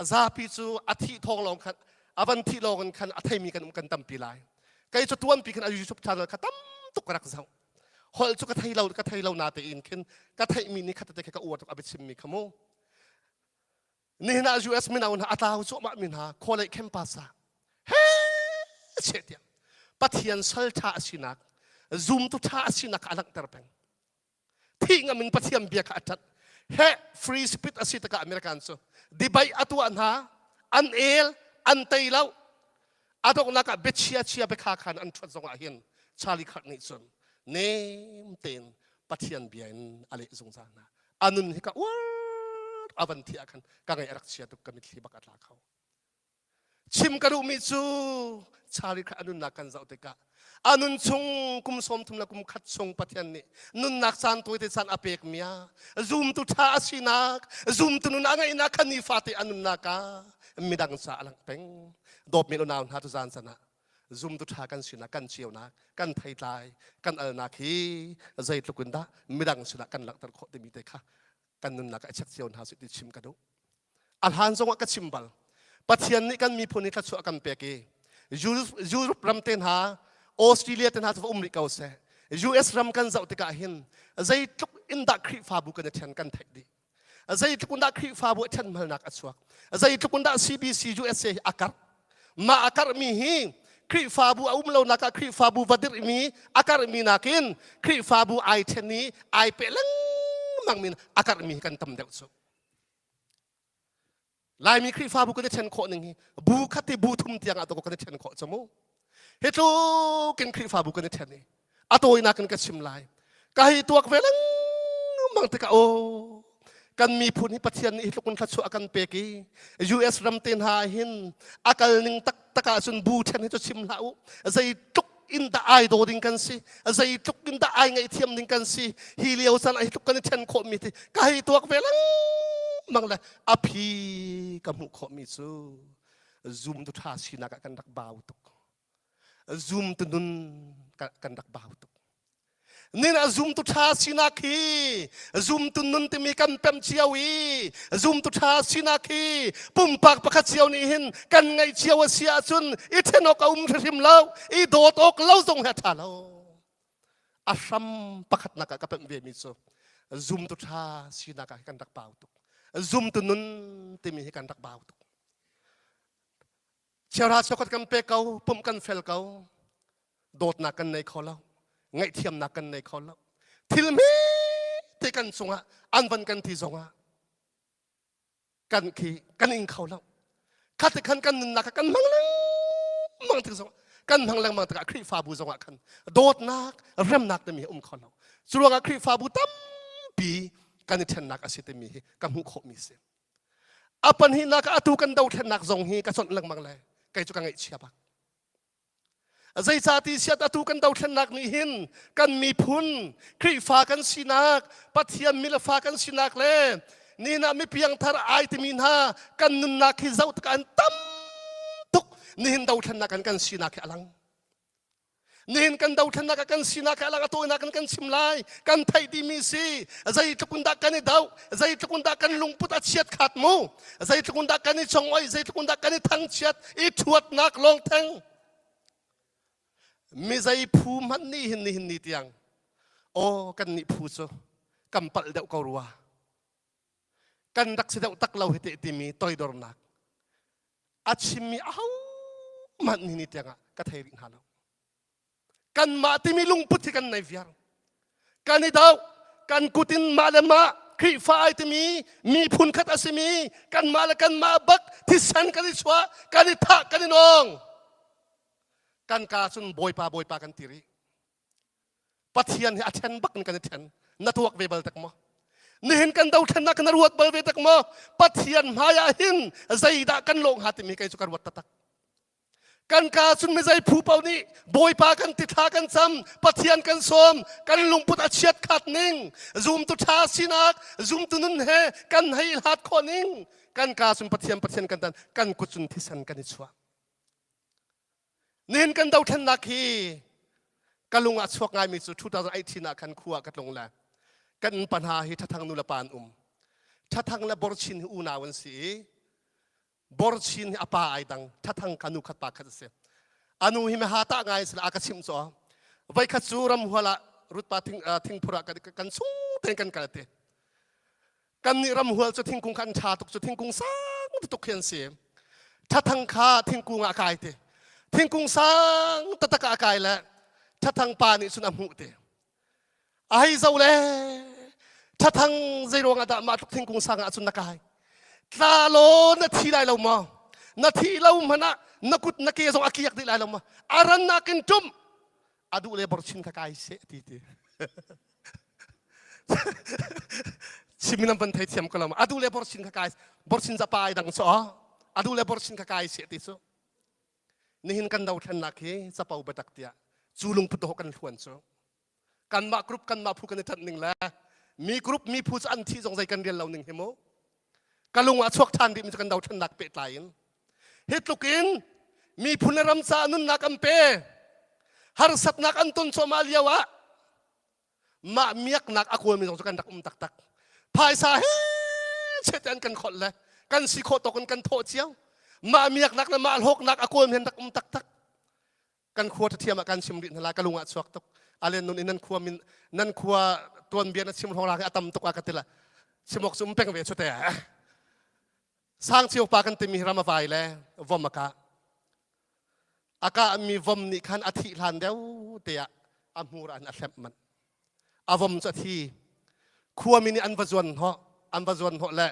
Speaker 9: zapi cu a thih thawng lawng khan a van thih lawng in khan a theimi kan um kan tampi lai. Kei cu tuanpi khan a YouTube channel kha tam tuk ka rak zoh. Holh cu ka thei lo ka thei lo na tein khin ka theihmi nih khat te kha ka uar tuk a biachimmi kha mu. Nihin ah US mino hna a tlau cuahmah mi hna khualei campus ah he cheh tiang Pathian sal ṭha a sinak zumtu ṭha a sinak kha a langhter peng. Thih ngam in Pathian bia kha a ṭanh. He free speech a si takah American cu debate a tuah hna an el an tei lo a donghnak ah biachia chia biakha khan an ṭhuat zongah hin Charlie Kirk nih cun nem tein Pathian bia in a leh zungzal hna a nun hi ka uar a van thiah khan ka ngaih a rak chia tuk ka mitthli bak a tla kho Chim ka duhmi cu Charlie kha a nunnak kan zoh tikah a nun chung kum 30 le kum khat chung Pathian nih nunnak caan tawite caan a pekmi ah zumtu ṭha a sinak zumtu nun a ngeihnak kha nifate a nunnak ah midang ca a langh peng dawtmi unau hna tu zan can ah zumtu ṭha kan sinak kan cionak kan theitlai kan alnak hi zeitluk in dah midang sinah kan langhter khawh timi te kha kan nunnak ah i check cio hna sih ti chim ka duh A hlan zongah ka chim bal. Pathian nih kan miphun hi thluachuah kan pek i Europe ram te hna, Australia te hna cu va um rih ko seh. US ram kan zoh tikah hin zeitluk in dah Khrihfabu kan i ṭhen kan theih dih. Zeitluk in dah Khrihfabu a ṭhenhmalnak a chuak. Zeitluk in dah CBC USA hi a karh. Mah a karhmi hi Khrihfabu a um lonak ah Khrihfabu va dirhmi a karhmi nakin Khrihfabu ai ṭhen i ai peh lengmang mi a karhmi kan tam deuh cu. Laimi Khrihfabu kan i ṭhen khawh ning hi bu khat i bu thum tiang ah kan i ṭhen khawh cu mu. Hi tlukin Khrihfabu kan i ṭhen i a tawinak in ka chim lai. Ka hei tuak ve lengmang tikah aw kan miphun hi Pathian nih hi tluk in thluachuah a kan pek i US ram te hna hin a kal ning taktak ahcun bu ṭhen hi cu chim hlah u zeitluk in dah ai daw ding kan si zeitluk in dah ai ngaihthiam ding kan si hi lio caan ah hi tluk kan i ṭhen khawhmi ti ka hei tuak ve lengmang le a phi ka hmuh khawhmi cu zumtu ṭha sinak ah kan rak bau tuk zumtu nun kan rak bau tuk nin a zumtu ṭha sinak hi zumtu nun timi kan pem cio i zumtu ṭha sinak hi pumpak pakhat cio nih hin kan ngeih cio a si ahcun i ṭhen awk a um hrimhrim lo i dawt awk lo zong he a ṭha lo a hram pakhatnak ah ka pemh ve mi cu zumtu ṭha sinak ah kan rak bau tuk zumtu nun timi hi kan rak bau tuk Chiara cheukhat kan pe ko, pumh kan fel ko. Dawtnak kan nei kho lo. Ngaihthiamnak kan nei kho lo. Thil hme te kan cungah an van kan ti zongah kan khi kan ing kho lo. Khat khan kan nunnak kan hmang lengmang tik zongah kan hmang lengmang tikah Khrihfabu zongah khan dawtnak, remnak timi um kho lo. Cu ruangah Khrihfabu tampi kan i ṭhennak a si timi hi ka hmuh khawhmi si. A pahnihnak ah atu kan dothlennak zong hi ka conh lengmang le kei cu ka ngaihchia bak. Zeicahti siat atu kan dothlennak nih hin kan miphun Khrihfa kan sinak Pathian milefa kan sinak le nihin ah mipiangthar ai timi hna kan nunnak hi zoh tikah an tam tuk nihin dothlennak kan kan sinak hi a lang. Nihin kan dothlennak ah kan sinak ah lang a tawinak in kan chim lai. Kan theih dihmi si. Zeitluk in dah kan i doh, zeitluk in dah kan lungput a chiat khat mu, zeitluk in dah kan i chongoi, zeitluk in dah kan i thangchiat, i thuatnak lawng theng. Mi zei phu hmanh nih hin nihin ni tiang aw kan nih phu cu kan palh deuh ko rua. Kan rak si deuh tak lo hi te timi toidornak a chimmi ahohmanh ni ni tiangah ka thei rih hna lo kanmah timi lungput hi kan nei viar kan i do kan kut in mah le mah Khrihfa ai timi miphun khat a simi kanmah le kanmah bak thisen kan i chuah kan i thah kan i nawng kan ka cun bawipa bawipa kan ti rih Pathian hi a then bak in kan i then na tuak ve bal tak maw nihin kan dothlennak na ruat bal ve tak maw Pathian hmai ah hin zeidah kan lawh hnga timi kei cu ka ruat taktak kan ka cun mizei phu paoh nih Bawipa kan ti thla kan cam Pathian kan sawm kan lungput a chiat khat ning zumtu ṭha sinak zumtu nun he kan hei hlat khawh ning kan ka cun Pathian Pathian kan tan kan kut cun thisen kan i chuah Nihin kan dothlennak hi ka lung ah chuak ngaimi cu 2018 ah khan khua ka tlung le kan innpa hna hi Thathang nu le pa an um. Thathang le Borchin hi unau an si i Borchin hi a pa ai dang Thathang kha nu khat pa khat a si. A nu hi miha tah ngai sila a ka chimh caw. Voikhat cu ramhual ah rutpa thing, uh, thingphur ah kan, kan chung tein kan kal te. Kannih ramhual cu thingkung kha an ṭha tuk cu thingkung sang tuk khi an si. Thathang kha thingkung ah a kai te. Thingkung sang taktak ah a kai le thathang pa nih cun a hmuh te. A hei zo le thathang zei ruang ah dah mah tluk thingkung sang ah cun na kai. Tla law na thi lai lo maw? Na thi lo hmanh ah na kut na ke zong a kiak dih lai lo maw? A rannak in ṭum a duh le borchin kha kai seh ti ti chim nan van thei thiam ko lo a duh le borchin kha kai borchin za pa ai dang cho a duh le borchin kha kai seh ti cu nihin kan dothlennak hi capo biatak tiah cu lungput ho kan hluan cu kanmah group kanmah phu kan i ṭanh ning le mi group mi phu cu an thih zong zei kan rial lo ning hi mu ka lung ah chuak ṭhan rih mi cu kan dothlennak pehtlai in hi tluk in miphun le ram caah nunnak an pe harsatnak an ton cuahmah lio ah mah miaknak a kawlmi zong cu kan rak um taktak phaisa he chet an kan kholh le kan si khawh tawk in kan thawh cio mah miaknak le mah hlawknak a kawlmi an rak um taktak kan khua ṭhathiam ah kan chim rih hna lai ka lung ah chuak tuk alen nun in nan khua min nan khua tuanbia na chim hrawng ra a tam tuk a ka ti la chimok cu um peng ve chute sang cio pa kan timi ram a vai le vom a ka. A kahmi vom nih khan a thih hlan deuh te ah a hmur ah a hlemh manh. A vom cu a thi. Khuami nih an va zuan hnawh, an va zuan hnawh le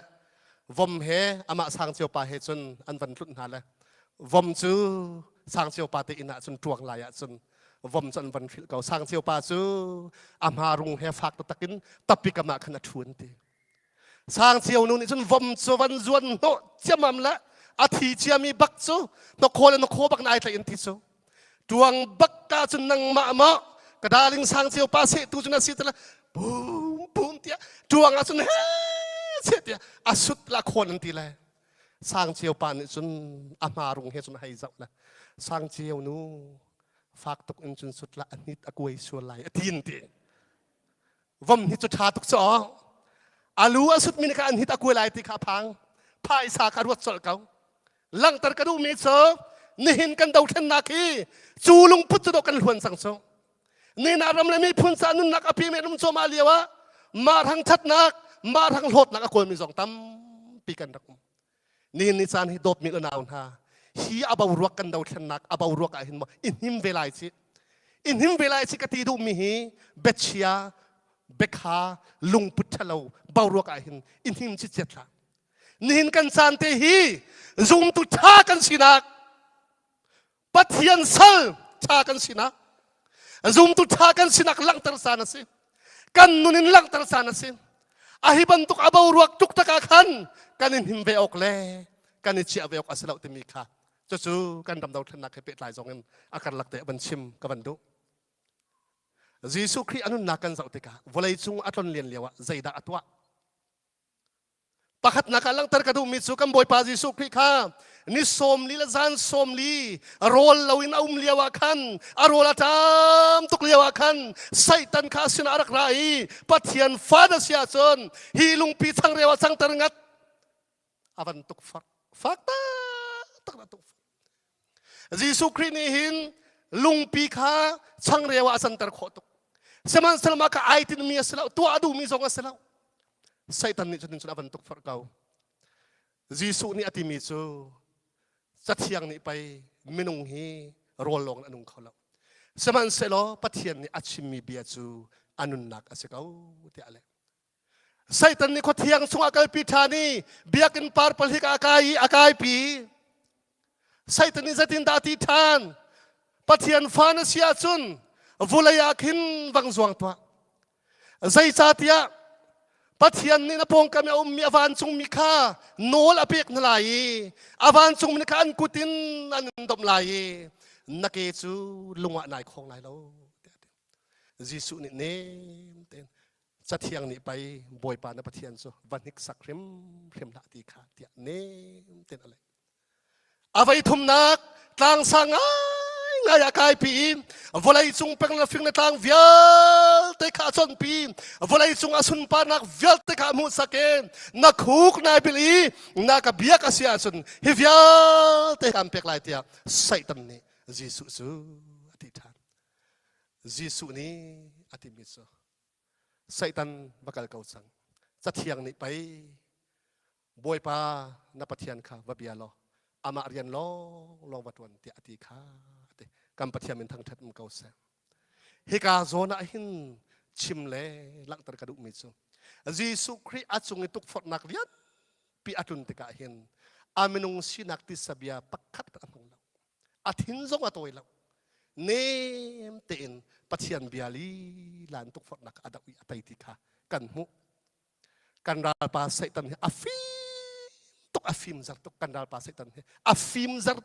Speaker 9: vom he amah sangcio pa he cun an van tlunh hna le vom cu sangcio pa te inn ah cun ṭuang lai ah cun vom cu an van hrilh ko. Sangcio pa cu a hma rung he fak taktak in tappi kam ah khan a ṭhu an ti. Sangcio nu nih cun vom cu van zuan hnawh ciamam le a thi ciami bak cu hnawkhaw le hnawkhaw bak in ai tlaih in ti cu. Tuang bak ka cun nangmah maw ka darling sangcio pa seh tu cu na si tala pum pum tiah tuang ah cun he che tiah a sut la khawn an ti le sangcio pa nih cun a hma rung he cun a hei zoh le sangcio nu fak tuk in cun sut la a hnit a kuai sual lai a ti in ti Vom hi cu ṭha tuk cu aw. A lu a sutmi nih kha an hit a kuai lai ti kha a phang. Phaisa kha ruat colh ko. Langhter ka duhmi cu nihin kan dothlennak hi cu lungput cu dawh kan hluan cang cu. Nihin ah ram le miphun ca nunnak a pimi an um cuahmah lio ah mah rang ṭhatnak, mah rang hlawtnak a kawlmi zong tampi kan rak um. Nihin ni caan hi dawtmi unau hna, hi a boruak kan dothlennak a boruak ah hin maw i hnim ve lai ci. I hnim ve lai ci ka ti duhmi hi biachia, biakha, lungput ṭhalo boruak ah hin i hnim ci ciat hlah. Nihin kan caan te hi zumtu ṭha kan sinak Pathian sal ṭha kan sinak zumtu ṭha kan sinak langhter caan a si kan nun in langhter caan a si a hi bantuk a boruak tuk tak ah khan kan in him ve awk le kan i chiah ve awk a si lo timi kha cucu kan ram dothlennak he pehtlai zong in a karlak te van chim ka van duh Jesuh Khrih a nunnak kan zoh tikah vawlei cung a tlon len lio ah zeidah a tuah Pakhatnak ah langhter ka duhmi cu kan Bawipa Jesuh Khrih kha ni 40 le zan 40 rawl loin a um lio ah khan a rawl a ṭam tuk lio ah khan Satan kha a sinah a rak ra i Pathian fa na si ahcun hi lungpi changreu ah cangter ngat a van tuk fak fak taktak a tuk fak Jesuh Khrih nih hin lungpi kha changreu ah a canter khawh tuk sihmanhsehlaw mah kha ai tinhmi a si lo tuah a duhmi zong a si lo Satan nih cutin cun a van tukforh ko. Jesuh nih a timi cu Cathiang nih pei minung hi rawl lawng in a nung kho lo. Sihmanhsehlaw Pathian nih a chimmi bia cu a nunnak a si ko tiah a leh. Satan nih khuathiang chungah kalpi ṭhan i biakinn par pahlik ah a kai i a kaipi. Satan nih zeitindah a ti ṭhan? Pathian fa na si ahcun vulei ah khin vang zuang tuah. Zeicahtiah Pathian nih na pawngkam i a ummi a vancungmi kha nawl a pek hna lai i a vancungmi kha an kut in an in domh lai i na ke cu lung ah nai khawng lai lo tiah a ti. Jesuh nih nem tein Cathiang nih pei Bawipa na Pathian cu va hniksak hrimhrim hlah ti kha tiah nem tein a leh. A voi thumnak tlangsang ngaingai a kaipi i vawleicung peng le fing le tlang vialte kha a chawnhpi. Vawleicung a sunparnak vialte kha a hmuhsak i na khuk nai bil i na ka biak a si ahcun hi vialte kaan pek lai tiah Satan nih Jesuh cu a ti ṭhan. Jesuh nih a timi cu Satan va kal ko cang. Cathiang nih pei Bawipa na Pathian kha va bia law amah rian lawnglawng va ṭuan tiah a ti kha a ti. Kan Pathian min thangṭhat um ko seh. Hika zawn ah hin chim le langhter ka duhmi cu Jesuh Khrih a cung i tukforhnak lianpi a tlun tikah hin a minung sinak tisa bia pakhat a hmang lo. A thin zong a tawi lo. Nem tein Pathian bia lila in tukforhnak a doh i a tei ti kha kan hmuh. Kan ralpa Satan hi a fim tuk a fim zar tuk kan ralpa Satan hi a fim zar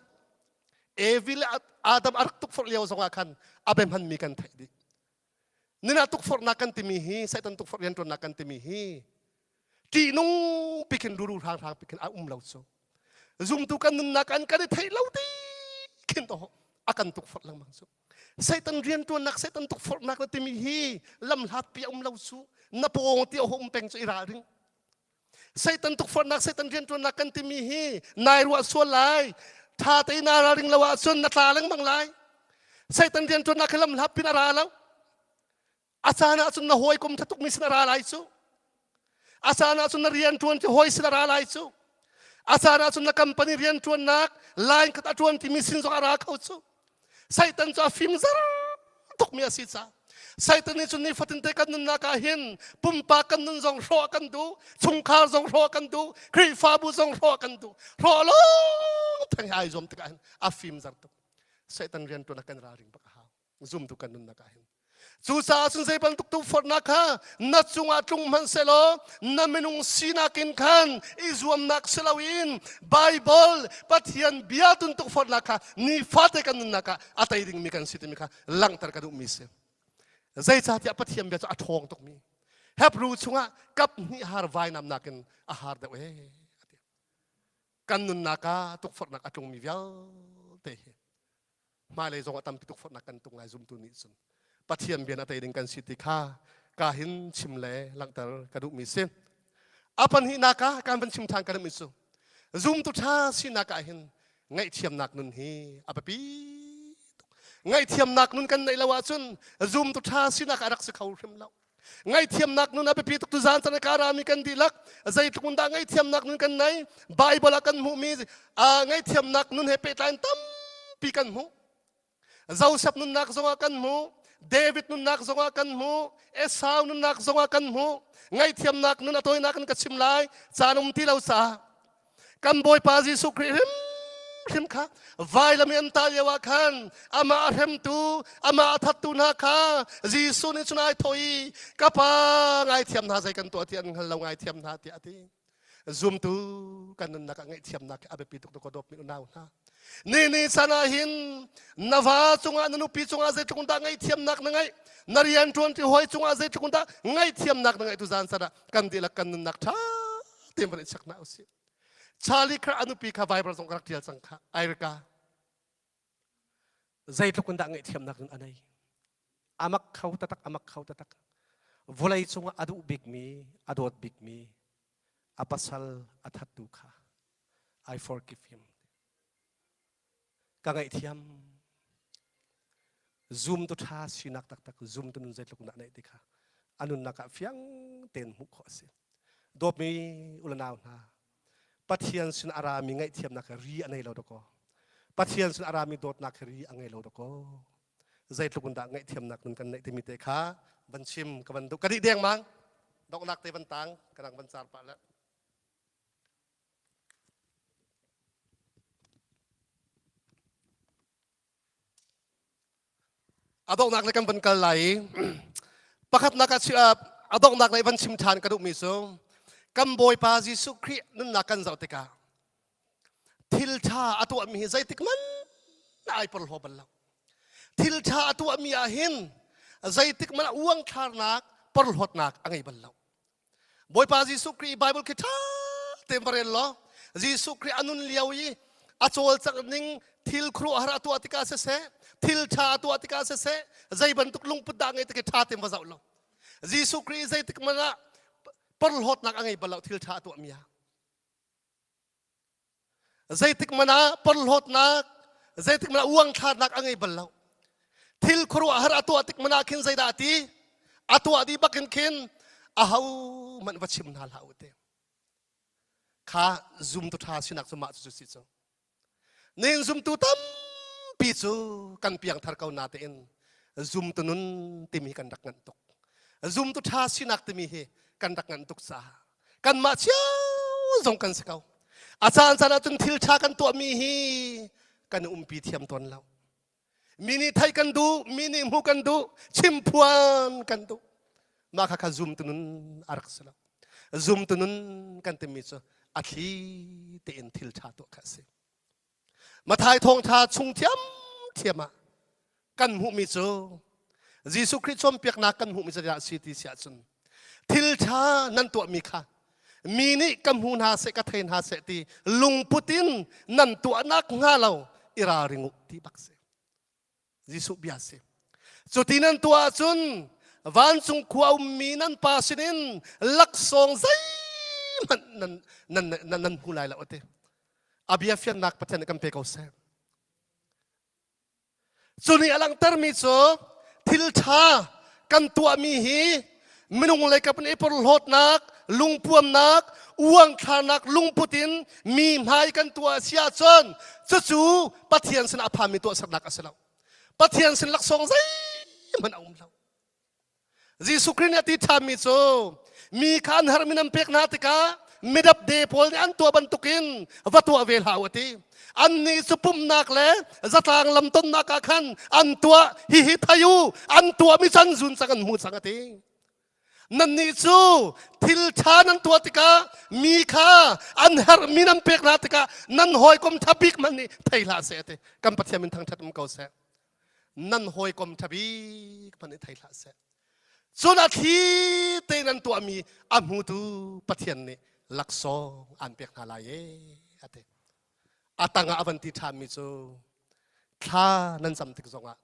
Speaker 9: Evi le Adam a rak tukforh lio zongah khan a bia hmanmi kan theih dih. Nina tukforhnak kan timi hi Satan tukforh rianṭuannak kan timi hi ṭihnung pi khin ruru hranghrang pi khin a um lo cu. Zumtu kan nunnak an kan i theih lo ti khin to a kan tukforh lengmang cu. Satan rianṭuannak Satan tukforhnak na timi hi lamhlat pi a um lo cu na pawng ti a um peng cu i ralring. Satan tukforhnak Satan rianṭuannak kan timi hi nai ruah sual lai ṭha tein naa ralring lo ahcun na tla lengmang lai. Satan rianṭuannak hi lamhlat pin a ra lo. A caan ahcun na hawikom ṭha tukmi sin a ra lai cu. A caan ahcun na rianṭuan ti hawi sin a ra lai cu. A caan ahcun na company rianṭuannak line khat a ṭuan timi sin zong a ra kho cu. Satan cu a fim zar tukmi a si caah Satan nih cun nifatin te kan nunnak ah hin pumpak kan nun zong hrawh kan duh, chungkhar zong hrawh kan duh, Khrihfabu zong hrawh kan duh. Hrawh lawng theng ai zuam tikah hin a fim zar tuk. Satan rian tuan kan ralring bak a hau. Zumtu kan nunnak ah hin. Cucaah cun zei bantuk tukforhnak kha na cungah tlung hmanh sehlaw na minung sinak in khan i zuamnak si loin Baibal Pathian bia tun tukforhnak kha nifate kan nunnak ah a tei dingmi kan si timi kha langhter ka duhmi si. Zeicahtiah Pathian bia cu a ṭhawng tukmi. Hebrew chungah kap hnih har vainam nakin a har deuh ee. Kan nunnak ah tukforhnak a tlungmi vialte hi hmailei zong ah tampi tukforhnak kan tung lai zumtu nih cun Pathian bian a tei ding kan si ti kha ka hin chim le langhter ka duhmi si. A pahnihnak ah kan van chim ṭhan ka duhmi cu zumtu ṭha sinak ah hin ngaihthiamnak nun hi a biapi tuk. Ngaihthiamnak nun kan neih lo ahcun zumtu ṭha sinak ah rak si kho hrim lo. Ngaihthiamnak nun a biapi tuk tuzaan chan ka rami kan dihlak zeitluk in dah ngaihthiamnak nun kan nei Bible ah kan hmuhmi ngaihthiamnak nun he pehtlai in tampi kan hmuh Joseph nunnak zongah kan hmuh David nunnak zongah kan hmuh Esau nunnak zongah kan hmuh ngaihthiamnak nun a tawinak in ka chim lai caan um ti lo caah Kan Bawipa Jesuh Khrih hrimhrim kha vailam i an tah lio ah khan amah a hremtu, amah a thattu hna kha Jesuh nih cun ai thawh i ka pa ngaithiam hna zei kan tuah ti an hngal lo ngaithiam hna tiah a ti. Zumtu kan nunnak ah ngaihthiamnak a biapi tuk ka dawtmi unau hna. Ni ni chan ah hin na va cungah na nupi cungah zeitluk dah ngaihthiamnak na ngeih na rian ṭuanṭi hawi cungah zeitluk dah ngaihthiamnak na ngeih tu zan chan ah kan dihlak kan nunnak ṭha tein van i check hna usih. Charlie kha a nupi kha Bible zong ka rak ṭial cang kha Airika zeitluk in dah ngaihthiamnak nun a nei amak kho tatak amak kho tatak vawlei cungah a duh bikmi a dawt bikmi a pasal a thattu kha I forgive him ka ngaihthiam zumtu ṭha sinak taktak zumtu nun zeitluk dah neih ti kha a nunnak ah fiang tein hmuh khawh a si dawtmi ulanau hna Pathian sin a rami ngaihthiamnak ri a nei lo dakaw Pathian sin a rami dawtnak ri a ngei lo dakaw zeitluk in dah ngaihthiamnak nun kan neih timi te kha van chim ka van duh ka dih dengmang donghnak te van tang ka dang van car pah le A donghnak le kan van kal lai i pakhatnak ah a donghnak le van chim ṭhan ka duhmi cu kan Bawipa Jesuh Khrih nunnak kan zoh tikah thil ṭha a tuahmi hi zeitik hmanh ai porhlaw bal lo. Thil ṭha a tuahmi ah hin zeitik hmanh ah uangthlarnak porhlawtnak a ngei bal lo. Bawipa Jesuh Khrih Bible khi ṭha tein va rel law Jesuh Khrih a nun lio i a cawlcangh ning thil khuaruahhar a tuah tikah siseh thil ṭha a tuah tikah siseh zei bantuk lungput dah ngei ti khi ṭha tein va zoh law Jesuh Khrih zeitik hmanh ah porhlawtnak a ngei bal lo thil ṭha a tuahmi ah Zeitik hmanh ah porhlawtnak, zeitik hmanh ah uangthlarnak a ngei bal lo. Thil khuaruahhar a tuah tik hmanh ah khin zeidah a ti? A tuah dih bakin khin aho hmanh va chim hna hlah u ti. Kha zumtu ṭha sinak cu mah cu si cu. Nin zumtu tampi cu kan piangthar ko na tein zumtu nun timi kan rak nganh tuk. Zumtu ṭha sinak timi hi kan rak nganh tuk caah kanmah cio zong kan si ko a caan caan ahcun thil ṭha kan tuahmi hi kan umpi thiam tawn lo mi nih theih kan duh mi nih hmuh kan duh chimphuan kan duh mah kha kha zumtu nun a rak si lo zumtu nun kan timi cu a thli tein thil ṭha tuah kha a si Mathai thawngṭha chung thiamthiam ah kan hmuhmi cu Jesuh Khrih cawnpiaknak kan hmuhmi cu si ti si ahcun thil ṭha nan tuahmi kha mi nih ka hmu hna seh ka thei hna seh ti lungput in nan tuahnak hnga lo i ralring u ti bak si. Jesuh bia si. Cuti nan tuah ahcun vancung khua ummi nan pa sinin laksawng zeihmanh nan, nan, nan, nan hmu lai lo a ti. A bia fiannak Pathian nih kan pe ko seh. Cu nih a langhtermi cu thil ṭha kan tuahmi hi minung lei kap in i porhlawtnak, lungpuamnak, uangthlarnak lungput in mi hmai kan tuah a si ahcun cucu Pathian sinah a phanmi tuahsernak a si lo. Pathian sin laksawng zeihmanh a um lo. Jesuh Khrih nih a ti ṭhanmi cu mi kha an herhmi nan pek hna tikah midapde pawl nih an tuah bantukin va tuah ve hlah u a ti. Annih cu pumhnak le zatlang lamtonnak ah khan an tuah hihi thei u an tuahmi cu an zun cang an hmu cang a ti. Nannih cu thil ṭha nan tuah tikah mi kha an herhmi nan pek hna tikah nan hawikom ṭha bik hmanh nih thei hlah seh a ti. Kan Pathian min thangṭhat um ko seh. Nan hawikom ṭha bik hmanh nih thei hlah seh. Cun a thli tein an tuahmi a hmutu Pathian nih laksawng aan pek hna lai ee a ti. A tangah a van ti ṭhanmi cu thla nan cam tik zongah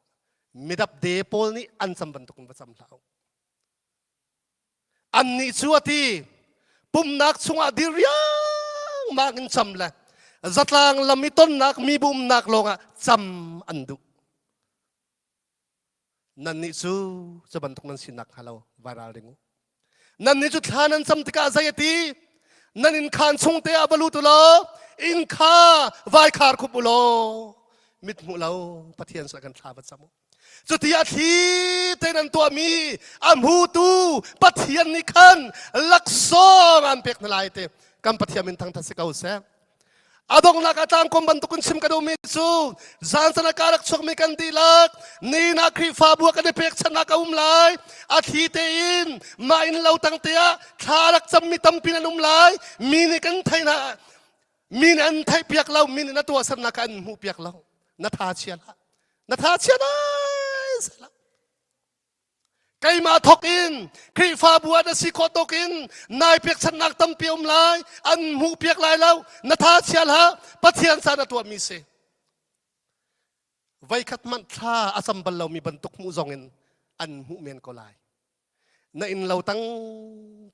Speaker 9: midapde pawl nih an cam bantukin va cam hlah u. Annih cu a ti pumnak chungah dir riangmang in cam le zatlang lam i tonnak mi umnak lawngah cam an duh. Nannih cu cu bantuk nan sinak hnga lo vai ralring u. Nannih cu thla nan cam tikah zei a ti? Nan inn khaan chung te ah va lut u law inn kha vai khar khup u law mit hmuh lo Pathian sinah kan thla va cam u. Cuti a thli tein an tuahmi a hmutu Pathian nih khan laksawng an pek hna lai ti kan Pathian min thangthat si ko seh. A donghnak ah tlangkom bantukin chim ka duhmi cu zan can ah ka rak chuakmi kan dihlak ni na Khrihfabu ah kan i pekchanhnak a um lai a thli tein mah inn lo tang te ah thla rak cammi tampi nan um lai mi nih kan thei hna mi nih an theih piak lo mi nih na tuahsernak kha an hmuh piak lo na tha chia hlah na tha chia lai sehlah Keimah thawk in Khrihfabu ah na si khawh tawk in nai pekchanhnak tampi um lai, an hmuh piak lai lo, na tha chia hlah, Pathian sa na tuahmi si. Voikhat hmanh thla a cam bal lomi bantuk hmuh zong in an hmuh men ko lai. Na inn lo tang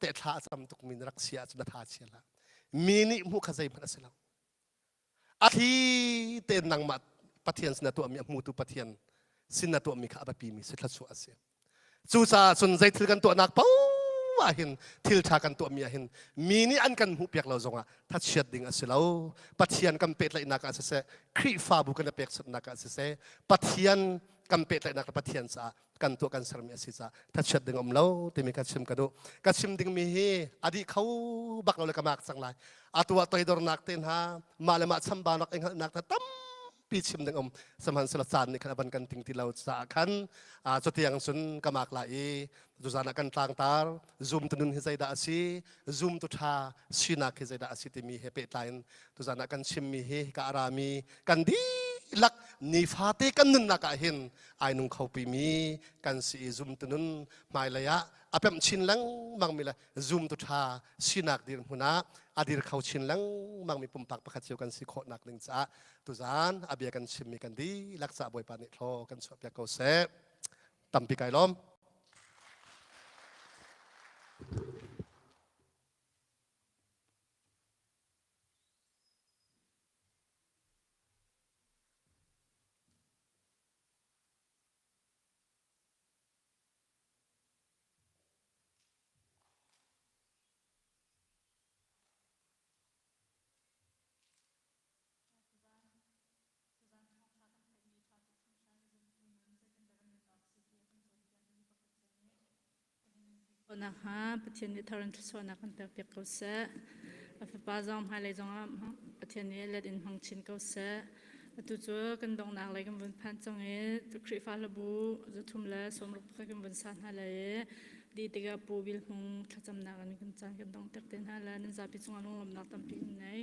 Speaker 9: te thla a cam tukmi na rak si ahcun na tha chia hlah. Mi nih hmuh kha zeihmanh a si lo. A thli tein nangmah Pathian sin na tuahmi a hmutu Pathian sin na tuahmi kha a biapimi si thluachuah a si. Cucaah cun zei thil kan tuahnak paoh ah hin thil ṭha kan tuahmi ah hin mi nih an kan hmuhpiak lo zongah thachiat ding a si lo. Pathian kan pehtlaihnak ah siseh, Khrihfabu kan i pekchanhnak ah siseh, Pathian kan pehtlaihnak le Pathian caah kan tuah kan sermi a si caah thachiat ding um lo timi ka chim ka duh. Ka chim dingmi hi a dih kho bak lo le ka mak cang lai. Atu ah toidornak te hna, mah le mah chambaunak i hngalhnak hna tampi chim ding um. Sihmanhsehlaw caan nih khan a van kan ting ti lo caah khan cutiang cun ka mak lai i tuzan ah kan tlangtar zumtu nun hi zeidah a si, zumtu ṭha sinak hi zeidah a si timi he pehtlai in tuzan ah kan chimmi hi ka arami kan dihlak nifate kan nunnak ah hin ai nung kho pimi kan si i zumtu nun hmailei ah a pemh chin lengmang mi le zumtu ṭha sinak dirhmun ah a dir kho chin lengmang mi pumpak pakhat cio kan si khawhnak ding caah tuzan a bia kan chimmi kan dihlak caah Bawipa nih thlaw kan chuahpiak ko seh. Tampi kai lawm.
Speaker 1: Nakhnga Pathian nih thar in thluachuahnak kan pekpiak ko seh. A fapa zong hmailei zongah Pathian nih let in hmang chin ko seh. Atu cu kan donghnak lei kan vun phan cang i Khrihfa hlabu zathum le sawmruk pakhat kan vun sa hna lai i dih tikah Pu Bil Hmung thlacamnak in kan caan kan dongh ter te hna lai. Nan zapi cungah lunglawmhnak tampi kan ngei.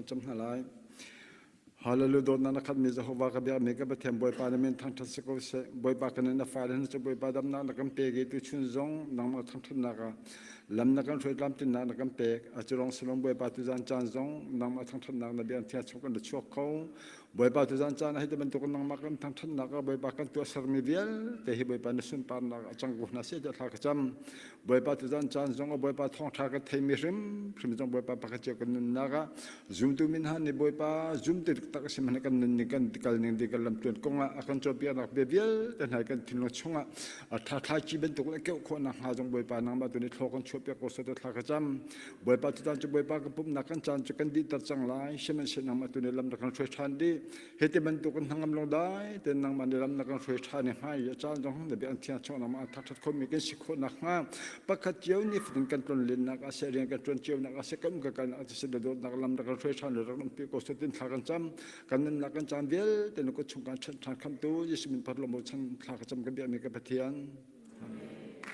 Speaker 10: cam hna lai. Hallelujah dawtnak na khatmi Jehovah ka biakmi ka Pathian Bawipa na min thangṭhat si ko seh. Bawipa kan in na fale hna cu Bawipa damnak na kan pek i tuchun zong nangmah thangṭhatnak ah lam na kan hruai tlamtlinnak na kan pek. A cu lawng si lo Bawipa tuzan caan zong nangmah thangṭhatnak na bia thiang chung kan ra chuak kho. Bawipa tuzan caan ah hi bantuk nangmah kan thangṭhatnak ah Bawipa kan tuahsermi vialte hi Bawipa na sunparnak ah cang ko hna seh tiah thla ka cam. Bawipa tuzan caan zong ah Bawipa thawngṭha kan theimi hrimhrim zong Bawipa pakhat cio kan nunnak ah zumtu min hna nih Bawipa zumtu taktak a si hmanh kan nun ning kan kal ning ding kan lamtluan kong ah a kan cawnpiaknak bia vialte hna kan thinlung chungah a ṭha thlaici bantuk le keuh khawhnak hnga zong Bawipa nangmah tu nih thlaw kan chuahpiak ko seh thla ka cam. Bawipa tutan cu Bawipa kan pumhnak kan caan cu kan dihter cang lai sihmanhsehlaw nangmah tu nih lam na kan hruai ṭhan dih. Hiti bantuk in hnangam lung dai tein nangmah nih lam na kan hruai ṭhan i hmai i a caan zong na bia an thiang chung nangmah an thangṭhat khomi kan si khawh nakhnga pakhat cio ni fatin kan tlonlennak ah seh rian kan ṭuan cionak ah seh kan um kan kalnak ah seh na dawtnak lam na kan hruai ṭhan le rak umpi ko seh tin thla kan cam kan nunnak kan caan vialte na kut chung kan chanh ṭhan khamtu Jesuh min phat lo chan thla ka cam kan biakmi ka Pathian. Amen.